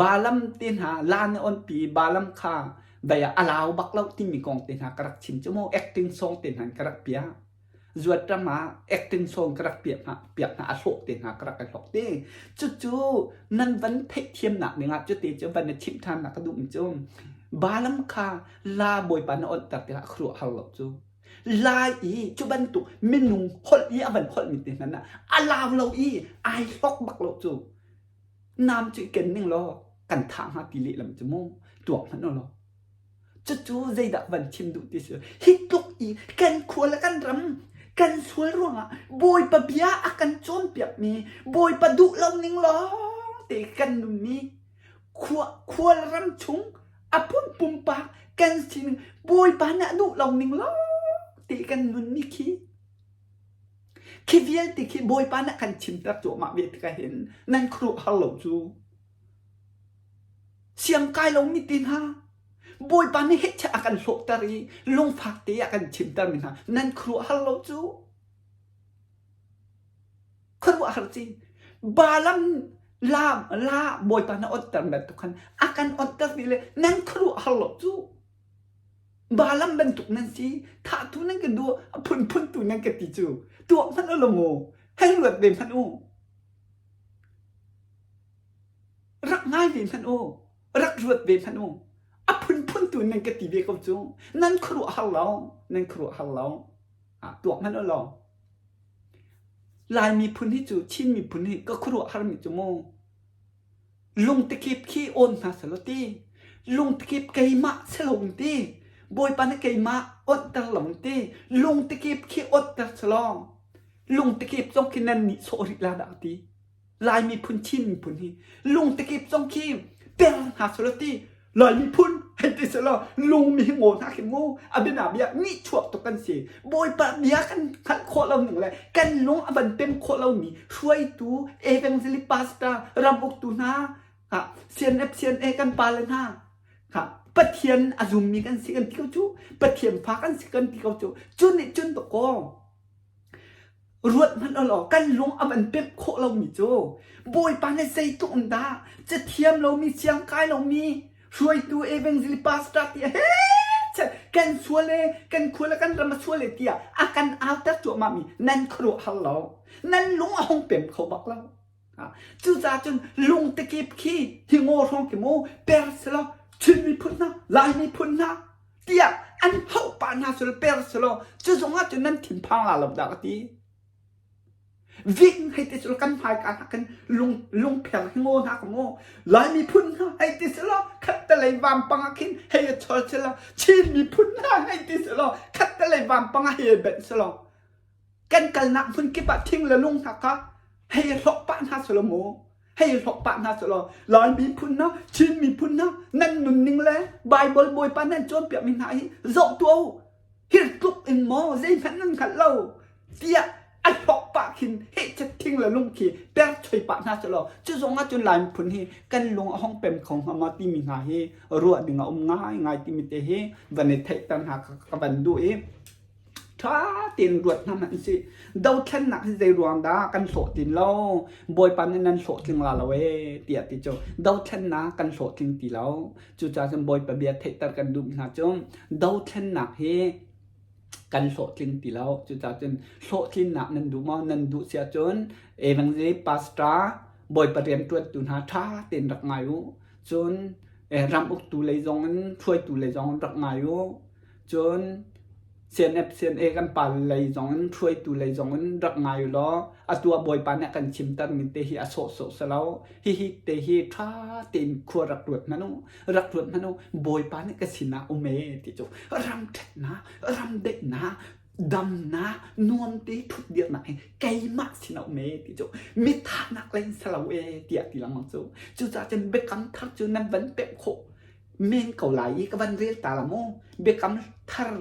[SPEAKER 1] Balaam te hna la nih onpi Balaam kha dai ah a lau bak lo timi kong te hna ka rak chim cu mu acting song te hna ka rak piah zuat ram ah acting song ka rak piah hna piak hna a hlawh te hna ka rak i hlok te cucu nan van theihthiamnak dingah cuti cu van i chimh ṭhan nak ka duhmi cu. Balaam kha la Bawipa na onhter tikah a khuaruah har lo cu. Lai i cu bantuk minung holh i a van holhmi te hmanh ah a lau lo i ai hlok bak lo cu. Nam cu i ken ning law kan thah hnga ti lehlam cu mu tuak hmanh u law. Cucu zeidah van chim duh ti si. Hi tluk i kan khua le kan ram kan sual ruangah Bawipa bia a kan cawnpiakmi Bawipa duh lo ning lawng te kan nunmi khua khual ram chung a pum pumpak kan sining Bawipa nih a duh lo ning lawng te kan nunmi khi khi vialte khi Bawipa nih a kan chimter cuahmah ve tikah hin nan khuaruah har lo cu. Siangkai lomi te hna, Bawipa nih hehchet a kan hlawhter i lungfak te a kan chimtermi hna nan khuaruahhar lo cu. Khuaruahhar ci. Balaam la la Bawipa na onhter bantuk khan a kan onhter ti le nan khuaruahhar lo cu. Balaam bantuk nan si, thahtu nan ka duh, a phunphun tu nan ka ti cu. Tuah hmanh u law mu, hei ruat ve hmanh u. Rak ngai ve hmanh u, rak ruat ve hmanh u. A phunphun tu nan ka ti ve ko cu. Nan khuaruahhar lo, nan khuaruahhar lo. Ah, tuak hmanh u law. Lai miphun hi cu Chin miphun hi ka khuaruahhar mi cu mu. Lungtikip khi awn hna selaw ti. Lungtikip keimah selong ti. Bawipa nih keimah onhter long ti. Lungtikip khi onhter selaw. Lungtikip zong khi nan nih sawh rih la dah ti. Lai miphun Chin miphun hi lungtikip zong khi per hna selaw ti Lai miphun hei ti selaw lung mi hi ngaw hna khi mu a bia bia nihchuak tuk kan si Bawipa bia kan hngalh khawh lo ning le kan lung a van pem khawh lomi hruaitu evangelist pastor ram uktu hna CNF CNA kan pale hna Pathian a zummi kan si kan ti ko cu Pathian fa kan si kan ti ko cu cu nih cun dakaw Ruat hmanh u law kan lung a van pemh khawh lomi cu Bawipa nih zeitluk in dah cathiam lomi siangkai lomi hruaitu evangelist pastor ti he kan sual e kan khua le kan ram a sual e tiah a kan auter cuahmah mi nan khuaruahhar lo nan lung a hung pem kho bak lo. Cucaah cun lungtekip khi hi ngaw hrawng khi mu per selaw Chin miphun hna Lai miphun hna tiah an hauh pah hna sul per selaw cu zong ah cun nan thinphang la lo dah ka ti. Ving hei ti sul kan hmaika hna kan lung lungpher hi ngaw hna ka mu Lai miphun hna hei ti selaw khattelei vampang ah khin hei a chol selaw Chin miphun hna hei ti selaw khattelei vampang ah hei benh selaw Kan kalnak hmun kip ah thing le lung hna kha hei hlok pah hna selaw mu hei hlok pah hna selaw Lai miphun hna Chin miphun hna nan nunning le Bible Bawipa nan cawnpiakmi hna hi zoh tuah u hir tluk in maw zeihmanh nan hngalh lo tiah a hlok pah khin hehchet thing le lung khi per choi pah hna selaw cu zong ah cun Lai miphun hi kan lung a hong pem kho hnga maw timi hna hi ruah ding a um ngaingai timi te hi van i theihter hna ka van duh i Ṭha tein ruat hna hmanh usih. Dothlennak hi zei ruang dah kan hlawhtlin lo? Bawipa nih nan hlawhtling la lo ee tiah ti cu dothlennak kan hlawhtling ti lo. Cucaah cun Bawipa bia theihter kan duh hna cu dothlennak hi kan hlawhtling ti lo. Cucaah cun hlawhtlinnak nan duh maw? Nan duh si ahcun evangelist pastor Bawipa rianṭuantu hna ṭha tein rak ngai u. Cun ram uktu lei zong in hruaitu lei zong in rak ngai u. Cun CNF CNA kan pa lei zong in hruaitu lei zong in rak ngai u law atu ah Bawipa nih a kan chimter mi te hi a sawhsawh si lo. Hihi te hi ṭha tein khua rak ruat hmanh u. Rak ruat hmanh u. Bawipa nih ka sinah um ee ti cu ram ṭhatnak, ram daihnak, damnak, nuam te ṭhutdirnak hi keimah sinah um ee ti cu mithahnak lei in si lo ee tiah ti lengmang cu. Cucaah cun biakam thar cu nan van pemh khawh men ko lai i ka van rel ta la mu biakam thar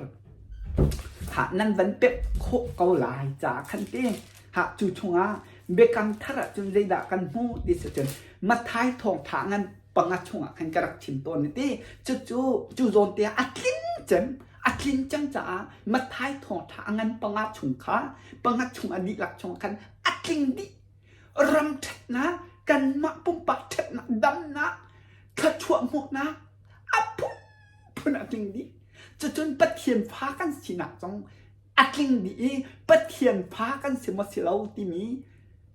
[SPEAKER 1] ha nan van pek khawh ko lai ca khan ti ha cu chungah biakam thar ah cun zeidah kan hmu ti si cun Mathai thawngtha ngan panga chungah khan ka rak chim tawn ti cu cu cu zawn te a tling cem a tlin cang caah Mathai thawngtha ngan panga chung kha panga chung a dihlak chung khan a tling dih ram ṭhatnak kanmah pumpak ṭhatnak damnak thluachuah hmuhnak a phunphun a tling dih. Cucun Pathian fa kan sinak zong a tling dih i Pathian fa kan si maw si lo timi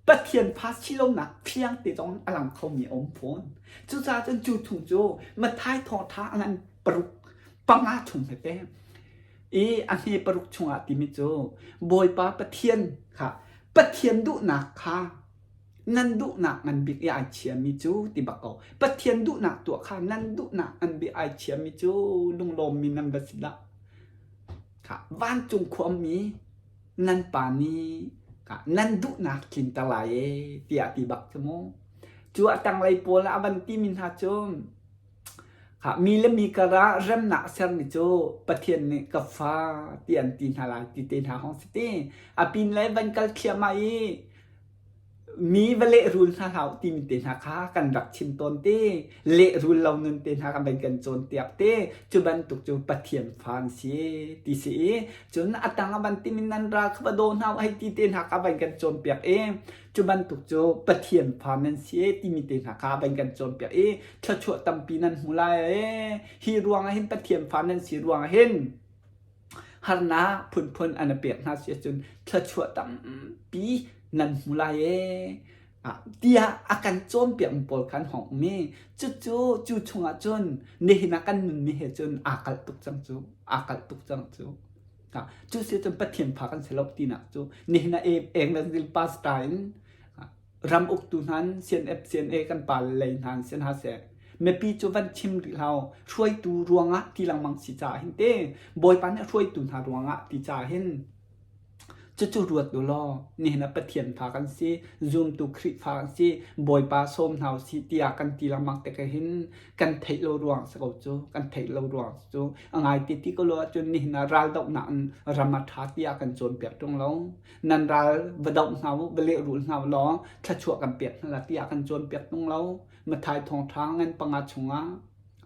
[SPEAKER 1] Pathian fa si lonak fiang te zong a lang khomi a um fawn. Cucaah cun cu chung cu Matthai thawngṭha a ngan. Paruk panga chung tete. I a hme paruk chungah timi cu Bawipa Pathian kha Pathian duhnak kha nan duhnak ngan bik i ai chiami cu ti bak ko. Pathian duhnak tuah kha nan duhnak ngan bik ai chiami cu lunglawmmi nan va si dah. Kha vancung khuami nan pa nih kha nan duhnak tlinter lai e tiah ti bak cu mu. Cu a tanglei pawl ah a van timi hna cu kha mi le mi karah remnak a sermi cu Pathian nih ka fa ti an ti hna lai ti te hna hong si ti. A pin le van kal thliahmah i Mi va lehrul hna hlah u timi te hna kha kan rak chim tawn te. Lehrul lo nun te hna kan van kan cawnpiak te. Cu bantuk cu Pathian fa an si ti si i cun a tang a van timi nan ral kha va daw hna u hei ti te hna kha van kan cawnpiak i cu bantuk cu Pathian fa nan si timi te hna kha van kan cawnpiak i thluachuah tampi nan hmu lai ee. Hi ruangah hin Pathian fa nan si ruangah hin Harnak phunphun an i pek hna si ahcun thluachuah tampi nan hmu lai ee tiah a kan cawnpiakmi pawl kha an hong um i cucu cu chungah cun nihin ah kan nunmi he cun aa kalh tuk cang cu aa kalh tuk cang cu. Cu si cun Pathian fa kan si lo tinak cu nihin ah England pastor in ram uktu hna CNF CNA kan pa lei hna an si hna seh mipi cu van chim rih hlah hruaitu ruangah ti lengmang si caah hin te Bawipa nih hruaitu hna ruangah ti caah hin cucu ruat u law nihin ah Pathian fa kan si zumtu Khrihfa kan si Bawipa sawm hna usih tiah kan ti lengmang tik hin kan theih lo ruang si ko cu kan theih lo ruang cu a ngai ti ti ko lo ahcun nihin ah raldohnak in ram a ṭha tiah kan cawnpiak ṭung lo Nan ral va doh hna u, va lehrul hna u law thluachuah kan pek hna lai tiah kan cawnpiak tung lo. Matthai thawngṭha ngan panga chungah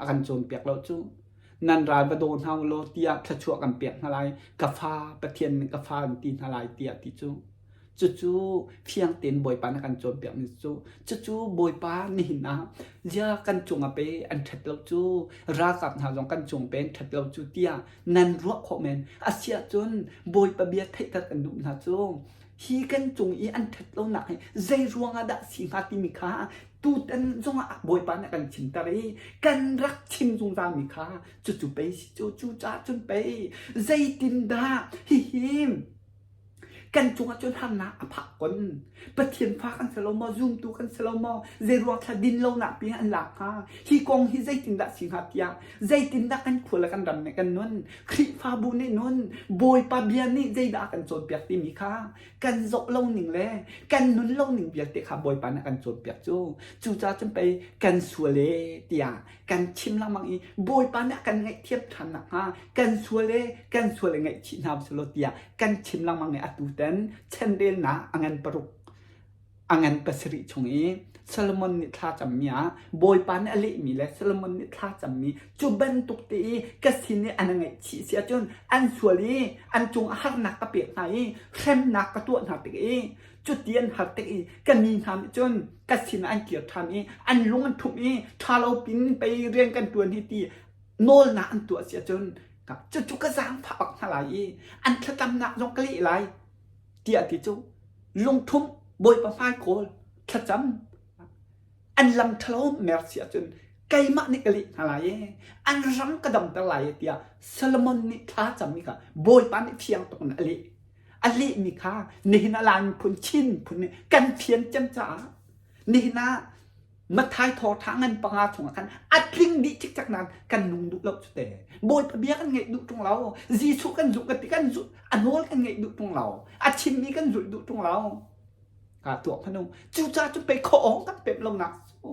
[SPEAKER 1] a kan cawnpiak lo cu. Nan ral va daw hna u law tiah thluachuah kan pek hna lai. Ka fa, Pathian nih ka fa an ti hna lai tiah ti cu. Cucu fiang tein Bawipa nih a kan cawnpiakmi cu. Cucu Bawipa nihin ah zia kan cungah pe an ṭhat lo cu, ralkap hna zong kan cung pe an ṭhat lo cu tiah nan ruah khawh men. Asiahcun Bawipa bia theihter kan duh hna cu hi kan cung i an ṭhat lonak hi zei ruangah dah si hnga timi kha tutan zongah Bawipa nih a kan chimter i kan rak chim zungzalmi kha cucu pei si cu cucaah cun pei zeitindah hihi Kan cungah cun harnak a phak kon. Pathian fa kan si lo maw? Zumtu kan si lo maw? Zeiruang thla din lonak pi an lak hnga? Hi kong hi zeitindah si hnga tiah zeitindah kan khua le kan ram nih kan nun? Khrihfabu nih nun Bawipa bia nih zeidah a kan cawnpiak timi kha kan zoh lo ning le kan nun lo ning vialte kha Bawipa nih a kan cawnpiak cu. Cucaah cun pei kan sual ee tiah kan chim lengmang i Bawipa nih a kan ngaihthiam ṭhan nakhnga kan sual e kan sual e ngaihchih hna usih tiah kan chim lengmang i atu tan chanrelnak a ngan paruk a ngan pasarih chung i Solomon nih thla cammi ah Bawipa nih a lehmi le Solomon nih thla cammi cu bantuk te i ka sin i an ngaihchih si ahcun an sual i an cung ah harnak ka pek hna i hremnak ka tuah hna tik i cuti an har tik i ka mi hna nih cun ka sinah an kir ṭhan i an lung an ṭhumh i ṭha lo pin pei rian kan ṭuan hi ti nawlnak an tuah si ahcun cucu ka zaangfah bak hna lai i an thlacamnak zong ka leh lai tiah ti cu lungṭhumh Bawipa hmai kawl thlacam an lam ṭhalo mer si ahcun keimah nih ka leh hna lai i an ram ka damter lai tiah Solomon nih thla cammi kha Bawipa nih fiang tuk in a leh. A lehmi kha nihin ah Lai miphun Chin miphun nih kan fian cem caah nihin ah Matthai thawngṭha ngan panga chungah khan a tling dih cikcek nain kan nung duh lo cu te. Bawipa bia kan ngaih duh ṭung lo. Jesuh kan zulh kan ti kan zulh a nawl kan ngaih duh ṭung lo. A chimmi kan zulh duh ṭung lo. Ka tuah hmanh u. Cucaah cun pei khuaawng kan pemh lonak cu.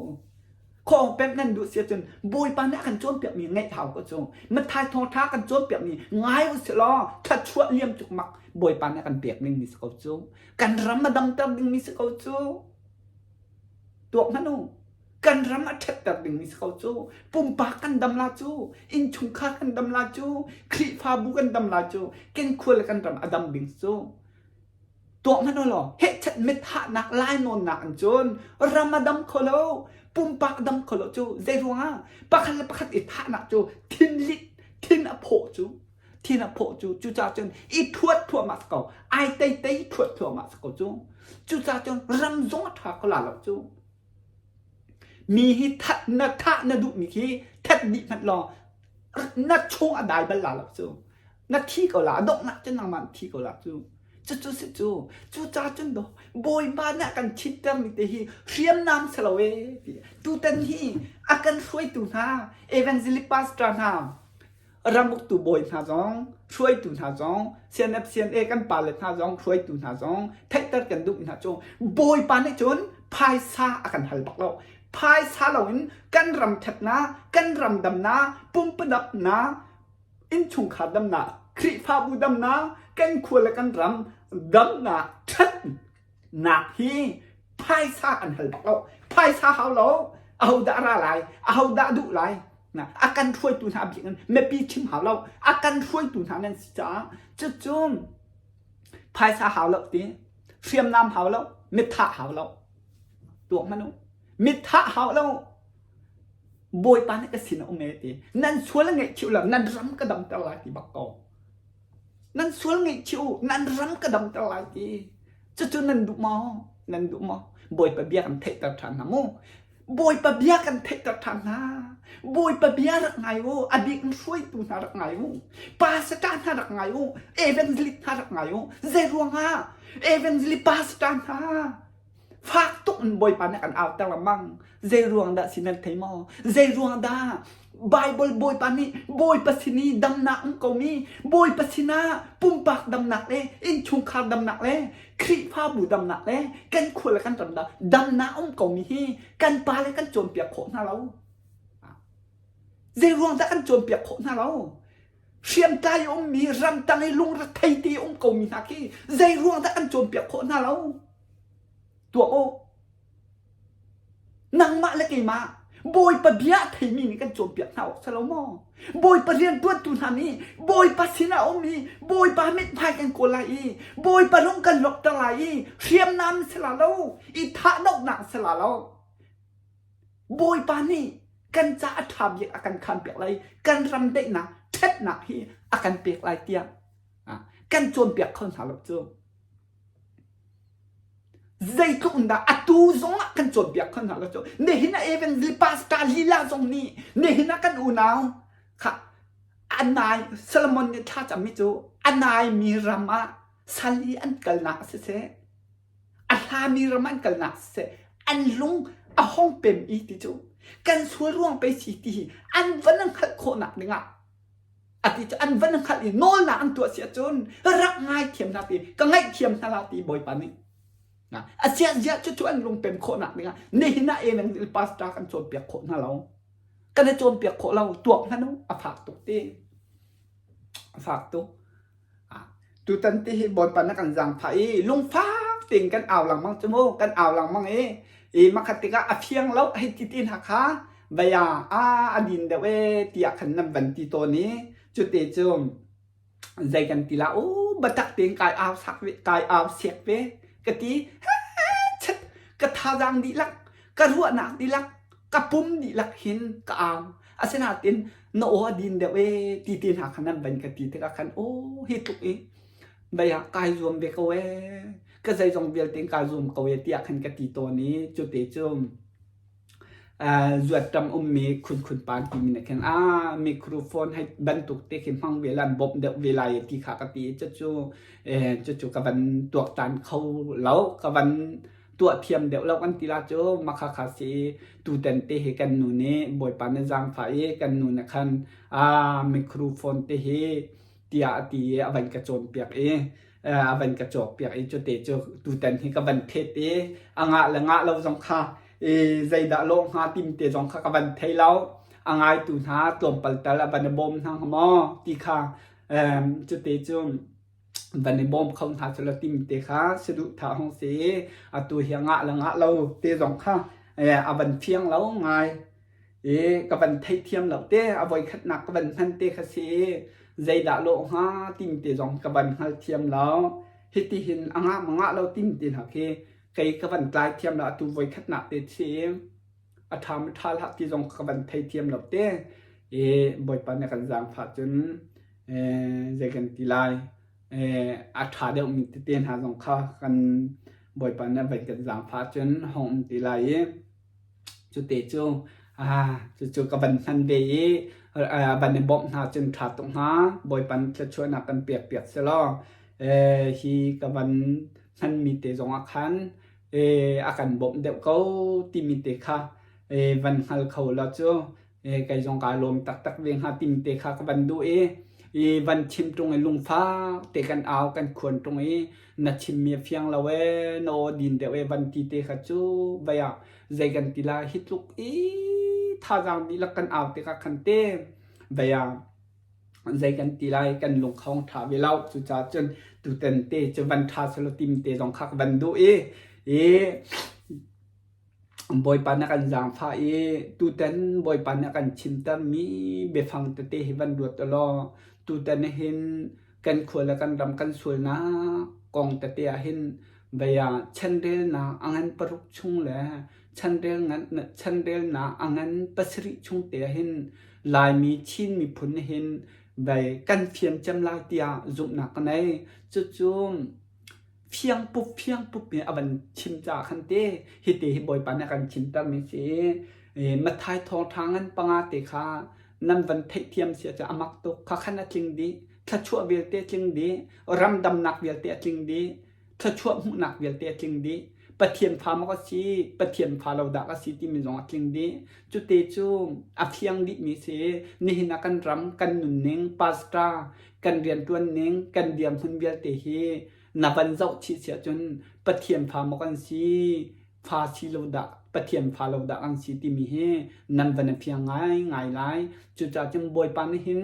[SPEAKER 1] Khuaawng pemh nan duh si ahcun Bawipa nih a kan cawnpiakmi ngaih hau ko cu. Matthai thawngṭha kan cawnpiakmi ngai u sih law thluachuah liam cukmak Bawipa nih a kan pek dingmi si ko cu. Kan ram a damter dingmi si ko cu. Tuak hmanh u. Kan ram a ṭhatter dingmi si ko cu. Pumpak kan dam la cu, innchungkhar kan dam la cu, Khrihfabu kan dam la cu, kan khua le kan ram a dam ding cu. Tuah hmanh u law hehchat mithahnak lainawnnak in cun ram a dam kho lo, pumpak a dam kho lo cu zei ruangah pakhat le pakhat i thahnak cu thinlit thin a phawh cu thin a phawh cu cucaah cun i thuat thluahmah si ko ai tei tei thuat thluahmah si ko cu cucaah cun ram zong a ṭha kho la lo cu mi hi that na thah na duhmi khi that dih hmanh law. Na chung a dai bal la lo cu. Na thi ko la, a donghnak cun nangmah thi ko la cu. Cucu si cu. Cucaah cun do Bawipa nih a kan thittermi te hi hriamnam si lo ee ti. Tutan hi a kan hruaitu hna evangelist pastor hna ramuktu bawi hna zong hruaitu hna zong CNF CNA kan pale hna zong hruaitu hna zong theihter kan duh hna cu Bawipa nih cun phaisa a kan hal bak lo. Phaisa loin kan ram ṭhatnak, kan ram damnak, pumpadapnak, innchungkhar damnak, Khrihfabu damnak, kan khua le kan ram damnak, ṭhatnak hi phaisa kan hal bak lo. Phaisa hau lo, ahodah ra lai, ahodah duh lai. A kan hruaitu hna bik in mipi chim hau lo. A kan hruaitu hna nan si caah cucu phaisa hau lo ti, hriamnam hau lo, mithah hau lo. Tuak hmanh u. Mithah hau lo. Bawipa nih ka sin a um e ti. Nan sual ngaihchih u law nan ram ka damter lai ti bak ko. Nan sual ngaihchih u, nan ram ka damter lai ti. Cucu nan duh maw? Nan duh maw? Bawipa bia kan theihter ṭhan hna mu. Bawipa bia kan theihter ṭhan hna. Bawipa bia rak ngai u. A bik in hruaitu hna rak ngai u. Pastor hna rak ngai u. Evangelist hna rak ngai u. Zei ruangah evangelist pastor hna Fak tuk in Bawipa nih kan auter lengmang. Zei ruang dah si nan thei maw? Zei ruang dah Bible Bawipa nih Bawipa sin i damnak um komi Bawipa sinah pumpak damnak le innchungkhar damnak le Khrihfabu damnak le kan khua le kan ram dah damnak um komi hi kan pa le kan cawnpiak khawh hna lo. Zei ruang dah kan cawnpiak khawh hna lo? Hriamtlai ummi ramtang i lungrethei te um komi hna khi zei ruang dah kan cawnpiak khawh hna lo? Tuah u. Nangmah le keimah Bawipa bia a theimi nih kan cawnpiak hna awk si lo maw? Bawipa rianṭuantu hna nih Bawipa sinah a um i Bawipa mithmai kan kawl lai i Bawipa lung kan lawmhter lai i hriamnam si la lo, i thahdohnak si la lo. Bawipa nih kan ca a ṭha bik a kan khanpiak lai, kan ram daihnak, ṭhatnak hi a kan pek lai tiah kan cawnpiak kho hna lo cu. Zeitluk in dah atu zong ah kan cawnpiak kho hna lo cu. Nihin ah evangelist pastor lila zong nih nihin ah kan unau kha a nai Solomon nih thlacammi cu a naimi ram ah sal i an kalnak siseh a hlami ram an kalnak siseh an lung a hong pem i ti cu kan sual ruang pei si ti hi an van hngalh khawhnak dingah A ti cu an van hngalh i nawlnak an tuah si ahcun rak ngaithiam hna ti ka ngaihthiam hna la ti Bawipa nih. A siah ziah cu cu an lungpem khawhnak dingah nihin ah evan pastor kan cawnpiak khawh hna lo. Kan i cawnpiak khawh lo tuak hmanh u a fak tuk ti. A fak tuk. Tutan ti hi Bawipa na kan zaangfah i lungfak tein kan au lengmang cu mu kan au lengmang i i makhat tikah a fiang lo hei ti ti hna kha vaya a a din deuh e tiah khan nan van ti tawn i cute cu zei kan ti la u batak tein kai au sak ve kai au siak ve ka ti chet ka thazaang dihlak ka ruahnak dihlak ka pum dihlak hin ka au asinain na aw a din deuh e ti te hna khan nan van ka ti tikah khan aw hi tluk i bei ah kai zuam ve ko e ka zeizong vialte in kai zuam ko e tiah khan ka ti tawn i cu te cu zuat ṭam ummi khunkhun pan timi nih khin a microphone hei bantuk te khi hmang ve la an bawmh deuh ve lai ti kha ka ti i cucu cucu ka van tuaktan kho lo ka van tuah thiam deuh lo kan ti la cu makha kha si tutan te hi kan nu nih bawipa na zaangfah i kan nu na khan a microphone te hi tiah a ti i a van ka cawnpiak i a van ka cawkpiak i cute cu tutan hi ka van thet i a ngah le ngah lo zong kha i zeidah lawh hnga tim te zong kha ka van thei lo a ngaitu hna tlawmpal tal a van i bawm hna hnga maw ti kha cute cu van i bawm kho hna cu la tim te kha saduhthah hong si i atu hi a ngah le ngah lo te zong kha a van fiang lo ngai i ka van theithiam lo te a voikhatnak ka van hman te kha si i zeidah lawh hnga tim te zong ka van hngal thiam lo hiti hin a ngah ma ngah lo tim te hna khi kei ka van tlai thiam lo atu voikhatnak te si a ṭha ma ṭha hlah ti zong ka van thei thiam lo te i Bawipa nih kan zaangfah cun zei kan ti lai a ṭha deuhmi tete hna zong kha kan Bawipa nih van kan zaangfah cun hong um ti lai i cute cu cucu ka van hman ve i. Van i bawmh hna cun ṭha tuk hnga. Bawipa nih thluachuahnak kan pek piak selaw hi ka van hmanmi te zongah khan a kan bawmh deuh ko timi te kha van hngal kho law cu kei zong kaa lawm taktak ve hnga timi te kha ka van duh i i van chim ṭung i lungfak te kan au kan khuan ṭung i na chimmi a fiang lo ee na aw din deuh ee van ti te kha cu vai ah zei kan ti lai hi tluk i thazaang dihlak kan au tikah khan te vai ah zei kan ti lai kan lungkhong ṭha ve lo. Cucaah cun tutan te cu van ṭha selaw tim te zong kha ka van duh i i Bawipa nih a kan zaangfah i tutan Bawipa nih a kan chimtermi biafang tete hi van ruat u law tutan hin kan khua le kan ram kan sualnak kong tete ah hin vei ah chanrelnak a ngan paruk chung le chanrelnak a ngan pasarih chung te ah hin Laimi Chin miphun hin vei kan fian cem lai tiah zumhnak ka nei. Cucu fiangpup fiangpup in a van chim caah khan te hiti hi Bawipa nih a kan chimtermi si i Matthai thawngṭha ngan panga te kha nan van theihthiam si ahcun a mak tuk. Kha khan a tling dih. Thluachuah vialte a tling dih. Ramdamnak vialte a tling dih. Thluachuah hmuhnak vialte a tling dih. Pathian fa maw ka si, Pathian fa lo dah ka si timi zong a tling dih. Cute cu a fiang dihmi si. Nihin ah kan ram, kan nunning, pastor, kan rianṭuan ning, kan dirhmun vialte hi na van zoh chih si ahcun Pathian fa maw kan si, fa si lo dah, Pathian fa lo dah kan si timi hi nan van i fiang ngaingai lai. Cucaah cun Bawipa nih hin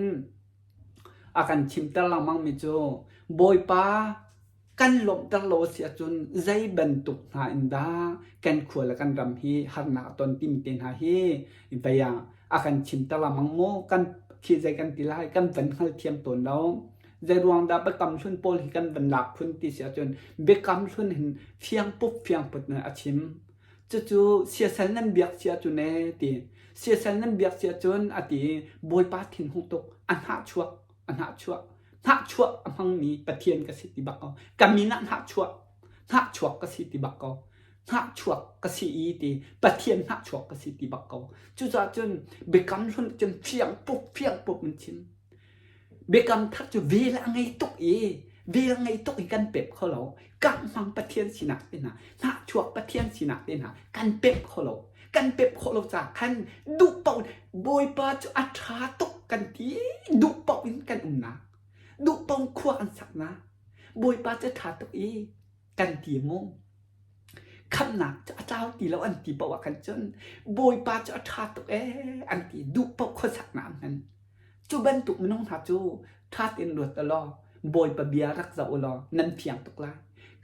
[SPEAKER 1] a kan chimter lengmangmi cu Bawipa kan lawmhter lo a si ahcun zei bantuk hna in dah kan khua le kan ram hi harnak a ton timi te hna hi vei ah a kan chimter lengmang maw kan khi zei kan ti lai kan van hngalthiam tawn lo. Zei ruang dah biakam hlun pawl hi kan van lak phun ti si ahcun biakam hlun hin fiang pup fiang put in a chim. Cucu siasal nan biak si ahcun ee ti. Siasal nan biak si ahcun a ti Bawipa thinhung tuk a hnahchuak a hnahchuah hnahchuah a hmangmi Pathian ka si ti bak ko. Ka min ah hnahchuah hnahchuak ka si ti bak ko. Hnahchuak ka si i ti Pathian hnahchuak ka si ti bak ko. Cucaah cun biakam hlun cun fiang pup fiang pup in chim. Biakam thar cu vel a ngei tuk i vel ngei tuk i kan pep kho lo. Kanghmang Pathian sinak te hna, hnahchuak Pathian sinak te hna kan pep kho lo. Kan pep khawh lo caah khan duh paoh Bawipa cu a ṭha tuk kan ti duh paoh in kan umnak. Duh paoh khua kan saknak. Bawipa cu a ṭha tuk i kan ti mu. Khamhnak cu a tlau ti lo an ti paoh ah khan cun Bawipa cu a ṭha tuk ee an ti duh paoh khuasaknak an hman. Cu bantuk minung hna cu ṭha tein ruat u law Bawipa bia rak zoh u law nan fiang tuk lai.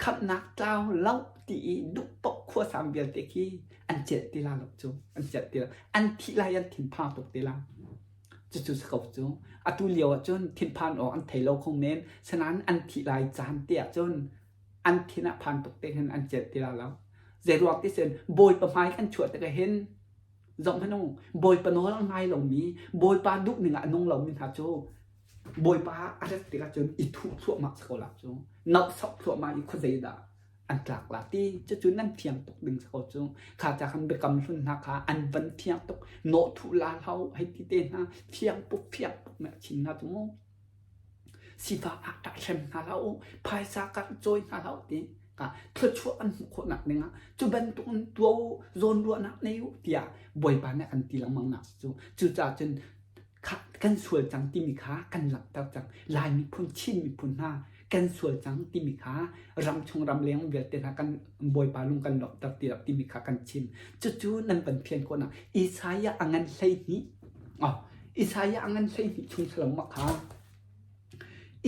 [SPEAKER 1] Khamhnak tlau lo ti i duh paoh khuasang vialte khi an celh ti la lo cu an celh ti lo. An thih lai an thinphang tuk ti la. Cucu si ko cu. Atu lio ah cun thinphan awk an thei lo kho men. Sinain an thih lai caan te ah cun an thin ah phan tuk te hin an celh ti la lo. Zeiruang ti sin Bawipa hmai kan chuah tikah hin zoh hmanh u Bawipa nawl a ngai lomi Bawipa duhning ah a nung lomi hna cu Bawipa a rat tikah cun i thuh thluahmah si ko la cu nauhsok thluahmah i khuazei dah an tlak la ti cucu nan fiang tuk ding si ko cu kha ca khan biakam hlun hna kha an van fiang tuk nawh thuh la hlau hei ti te hna fiang puk fiang puk na chim hna cu mu Sifak ah ṭah hrem hna hlah u, phaisa karh cawi hna hlah u ti ka thluachuah an hmuh khawhnak dingah cu bantuk in tuah u, zawnruahnak nei u tiah Bawipa nih a kan ti lengmang nak cu. Cucaah cun kan sual cang timi kha kan langhter cang. Lai miphun, Chin miphun hna kan sual cang timi kha ramchung ramleng vialte hna kan Bawipa lung kan lawmhter ti lo timi kha kan chim. Cucu nan van fian khawhnak Isaiah a ngan 12 Oh, Isaiah a ngan 12 chung salam ma kha.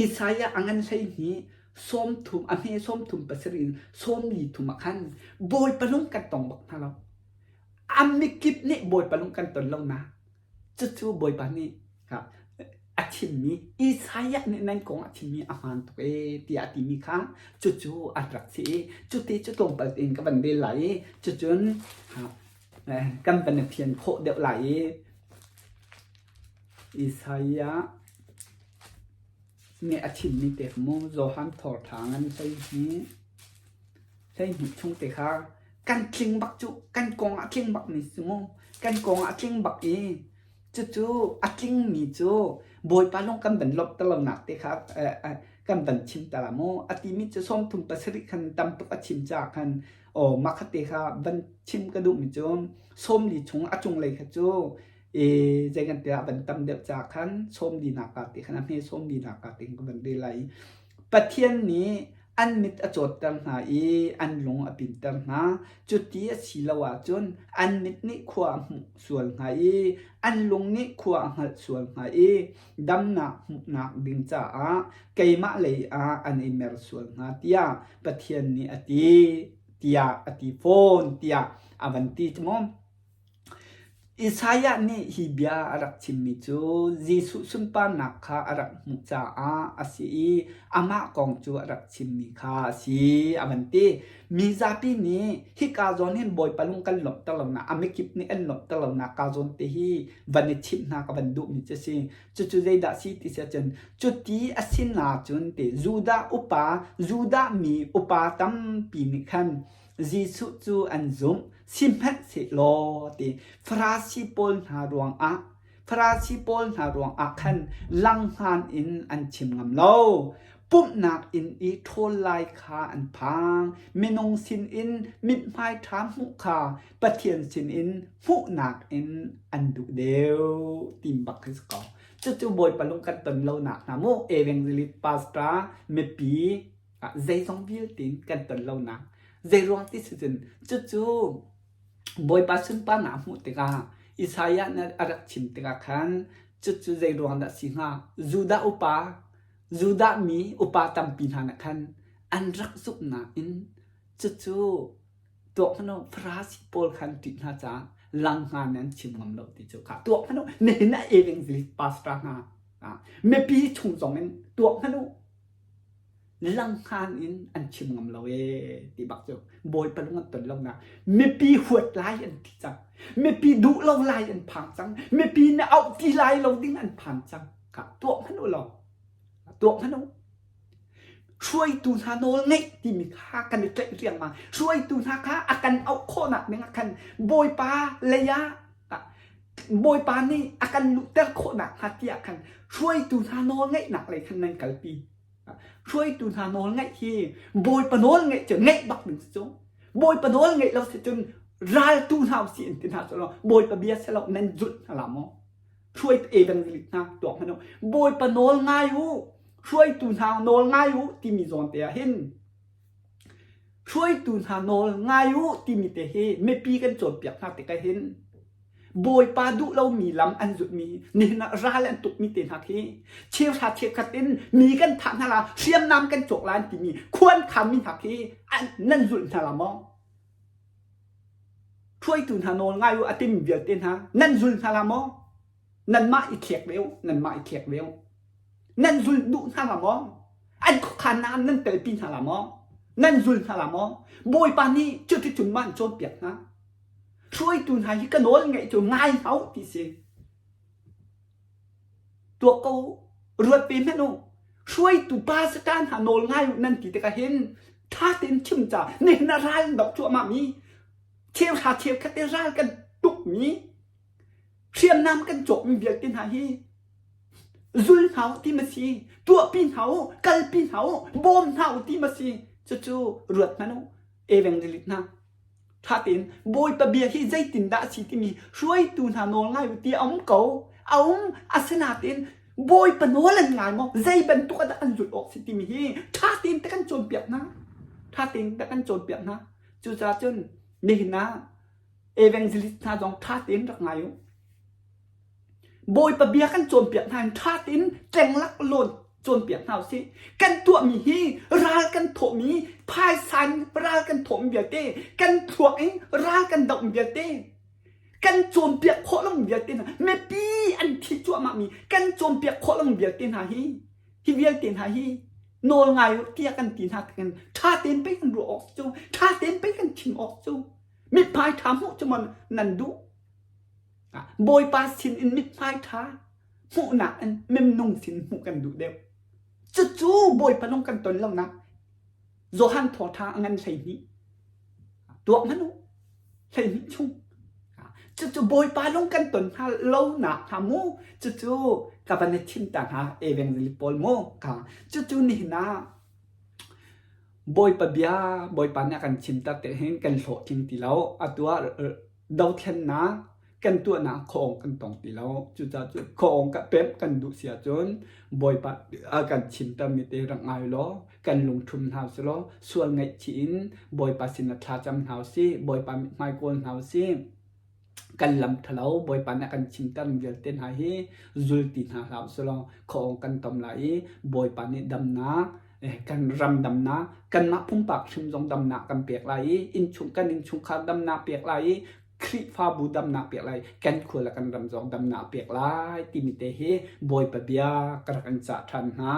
[SPEAKER 1] Isaiah a ngan 12 sawm thum a hme 37 in 43 ah khan Bawipa lung kan tong bak hna lo. A mikip nih Bawipa lung kan ton lo na. Cucu Bawipa nih a chimmi Isaiah nih nan kong a chimmi a hmaan tuk ee tiah a timi kha cucu an rak si i cuti cu tlawmpal tein ka van rel lai i cucun kan van i fian khawh deuh lai i Isaiah nih a chimmi te mu Johan thawngṭha ngan 12 12 chung te kha kan tling bak cu kan kong ah tling bak mi si mu kan kong ah tling bak i. Cucu a tlingmi cu Bawipa lung kan van lawmh ter lonak te kha kan van chim ta la mu. A timi cu 37 khan tam tuk a chim caah khan aw mah kha te kha van chim ka duhmi cu 40 chung a cunglei kha cu e zei kan ti ah van tam deuh caah khan 40 nak ka te khan a hme 40 nak ka te khan ka van rel lai i Pathian nih an mit a cawtter hna i an lung a pinter hna. Cuti a si lo ahcun an mit nih khua a hmuh sual hnga i an lung nih khua a hngalh sual hnga i damnak hmuhnak ding caah keimah lei ah an i mer sual hnga tiah Pathian nih a ti tiah a ti fawn tiah a van ti cu mu. Isaiah nih hi bia a rak chimmi cu Jesuh sunparnak kha a rak hmuh caah a si i amah kong cu a rak chimmi kha a si a van ti. Mi zapi nih hika zawn hin Bawipa lung kan lawmhter lonak, a mikip nih an lawmhter lonak ka zawn te hi van i chimh hna ka van duhmi cu a si. Cucu zeidah si ti si ahcun cuti a si na cun ti Judah upa, Judah mi upa tampi nih khan Jesuh cu an zumh. Sihmanhsehlaw ti Farasi pawl hna ruangah Farasi pawl hna ruangah khan langhngan in an chim ngam lo. Pumhnak inn i ṭhawl lai kha an phang. Minung sinin mithmai ṭha hmuh kha Pathian sinin hmuhnak in an duh deuh ti bak khi si ko. Cucu Bawipa lung kan ton lonak hna mu evangelist pastor mipi zeizong vialte in kan ton lonak Zeiruang ti si cun cucu Bawipa sunparnak a hmuh tikah Isaiah nih a rak chim tikah khan cucu zeiruang dah si hnga? Judah upa, Judah mi upa tampi hna nih khan an rak zumh nain cucu tuak hmanh u Farasi pawl khan ṭih hna caah langhngan an chim ngam lo ti cu kha tuak hmanh u nihin ah evangelist pastor hna mipi chung zong in tuak hmanh u langhngan in an chim ngam lo ee ti bak cu bawipa lung an ton lo nak mipi huat lai an ti cang mipi duh lo lai an phang cang mipi na auh ti lai lo ding an phan cang ka tuah hmanh u law tuah hmanh u hruaitu hna nawl ngeih timi kha kan i tlaih riangmang hruaitu hna kha a kan auh khawhnak ding ah khan bawipa lei ah bawipa nih a kan luhter khawhnak hnga tiah khan hruaitu hna nawl ngeihnak lei khan nan kalpi Hruaitu hna nawl ngaih hi Bawipa nawl ngaih cu ngaih bak ding si cu. Bawipa nawl ngaih lo si cun raltu hna usih in ti hna cu law Bawipa bia si lo nan zulh hna la maw? Hruaitu evangelist hna tuak hmanh u. Bawipa nawl ngai u, hruaitu hna nawl ngai u timi zawn te ah hin hruaitu hna nawl ngai u timi te hi mipi kan cawnpiak hna tikah hin Bawipa duh lomi lam an zulhmi nihin ah ral an tukmi te hna khi cheuhra cheukhat in mi kan thah hna la hriamnam kan cawk la an timi khuan khanmi hna khi nan zulh hna la maw? Hruaitu hna nawl ngai u a timi vialte hna nan zul hna la maw? Nanmah i thlek ve u, nanmah i thlek ve u. Nan zul duh hna la maw? An khuakhan nak nan telpi hna la maw? Nan zul hna la maw? Bawipa nih cuticun ma an cawnpiak hna? Hruaitu hna hi ka nawl ngaih cu ngai hna u ti si. Tuak ko ruat ve hmanh u. Hruaitu pa satan hna nawl ngai u nan ti tikah hin tha tein chim ca nihin ah ral an doh cuahmah mi cheuhra cheukhat te ral kan tuk mi hriamnam kan cawk mi vialte hna hi zul hna u ti ma si tuahpi hna u kalpi hna u bawm hna u ti ma si cucu ruat hmanh u evangelist hna Ṭha tein Bawipa bia hi zeitindah a si timi hruaitu hna nawl ngai u ti a um ko. A um. Asinain Bawipa nawl an ngai maw? Zei bantuk ah dah an zulh awk si timi hi ṭha tein ta kan cawnpiak hna. Ṭha tein ta kan cawnpiak hna. Cucaah cun nihin ah evangelist hna zong ṭha tein rak ngai u. Bawipa bia kan cawnpiak hna in ṭha tein tleng lawn cawnpiak hna usih. Kan tuahmi hi ral kan thawhmi phaisa in ral kan thawhmi vialte, kan thluak in ral kan dohmi vialte, kan cawnpiak khawh lomi vialte hna, mipi an thih cuahmahmi kan cawnpiak khawh lomi vialte hna hi, hi vialte hna hi nawl ngai u tiah kan ti hna tikin ṭha tein pei kan ruah awk cu, ṭha tein pei kan chim awk cu, mithmai ṭha hmuh cu maw nan duh? Bawipa sin in mithmai ṭha hmuhnak in minung sin hmuh kan duh deuh. Cucu Bawipa lung kan ton lonak Johan thawngṭha a ngan 12 tuak hmanh u 12 chung. Cucu Bawipa lung kan ton hna lo nak hnga mu. Cucu ka van i thim ta hna evangelist pawl mu. Ka cucu nihin ah Bawipa bia Bawipa nih a kan chimter te hin kan hlawhtling ti lo. Atu ah dothlennak kan tuahnak khuaawng kan tong ti lo. Cucaah cu khuaawng ka pemh kan duh si ahcun Bawipa a kan chimtermi te rak ngai law kan lungṭhum hna usih law sual ngaihchih in Bawipa sinah thlacam hna usih, Bawipa mithmai kawl hna usih. Kan lam ṭhalo Bawipa nih a kan chimtermi vialte hna hi zul ti hna hlah usih law khuaawng kan tom lai i Bawipa nih damnak kan ram damnak kanmah pumpak hrim zong damnak kan pek lai i innchung kan innchungkhar damnak pek lai i Khrihfabu damnak pek lai kan khua le kan ram zong damnak pek lai timi te hi Bawipa bia ka rak in cah ṭhan hna.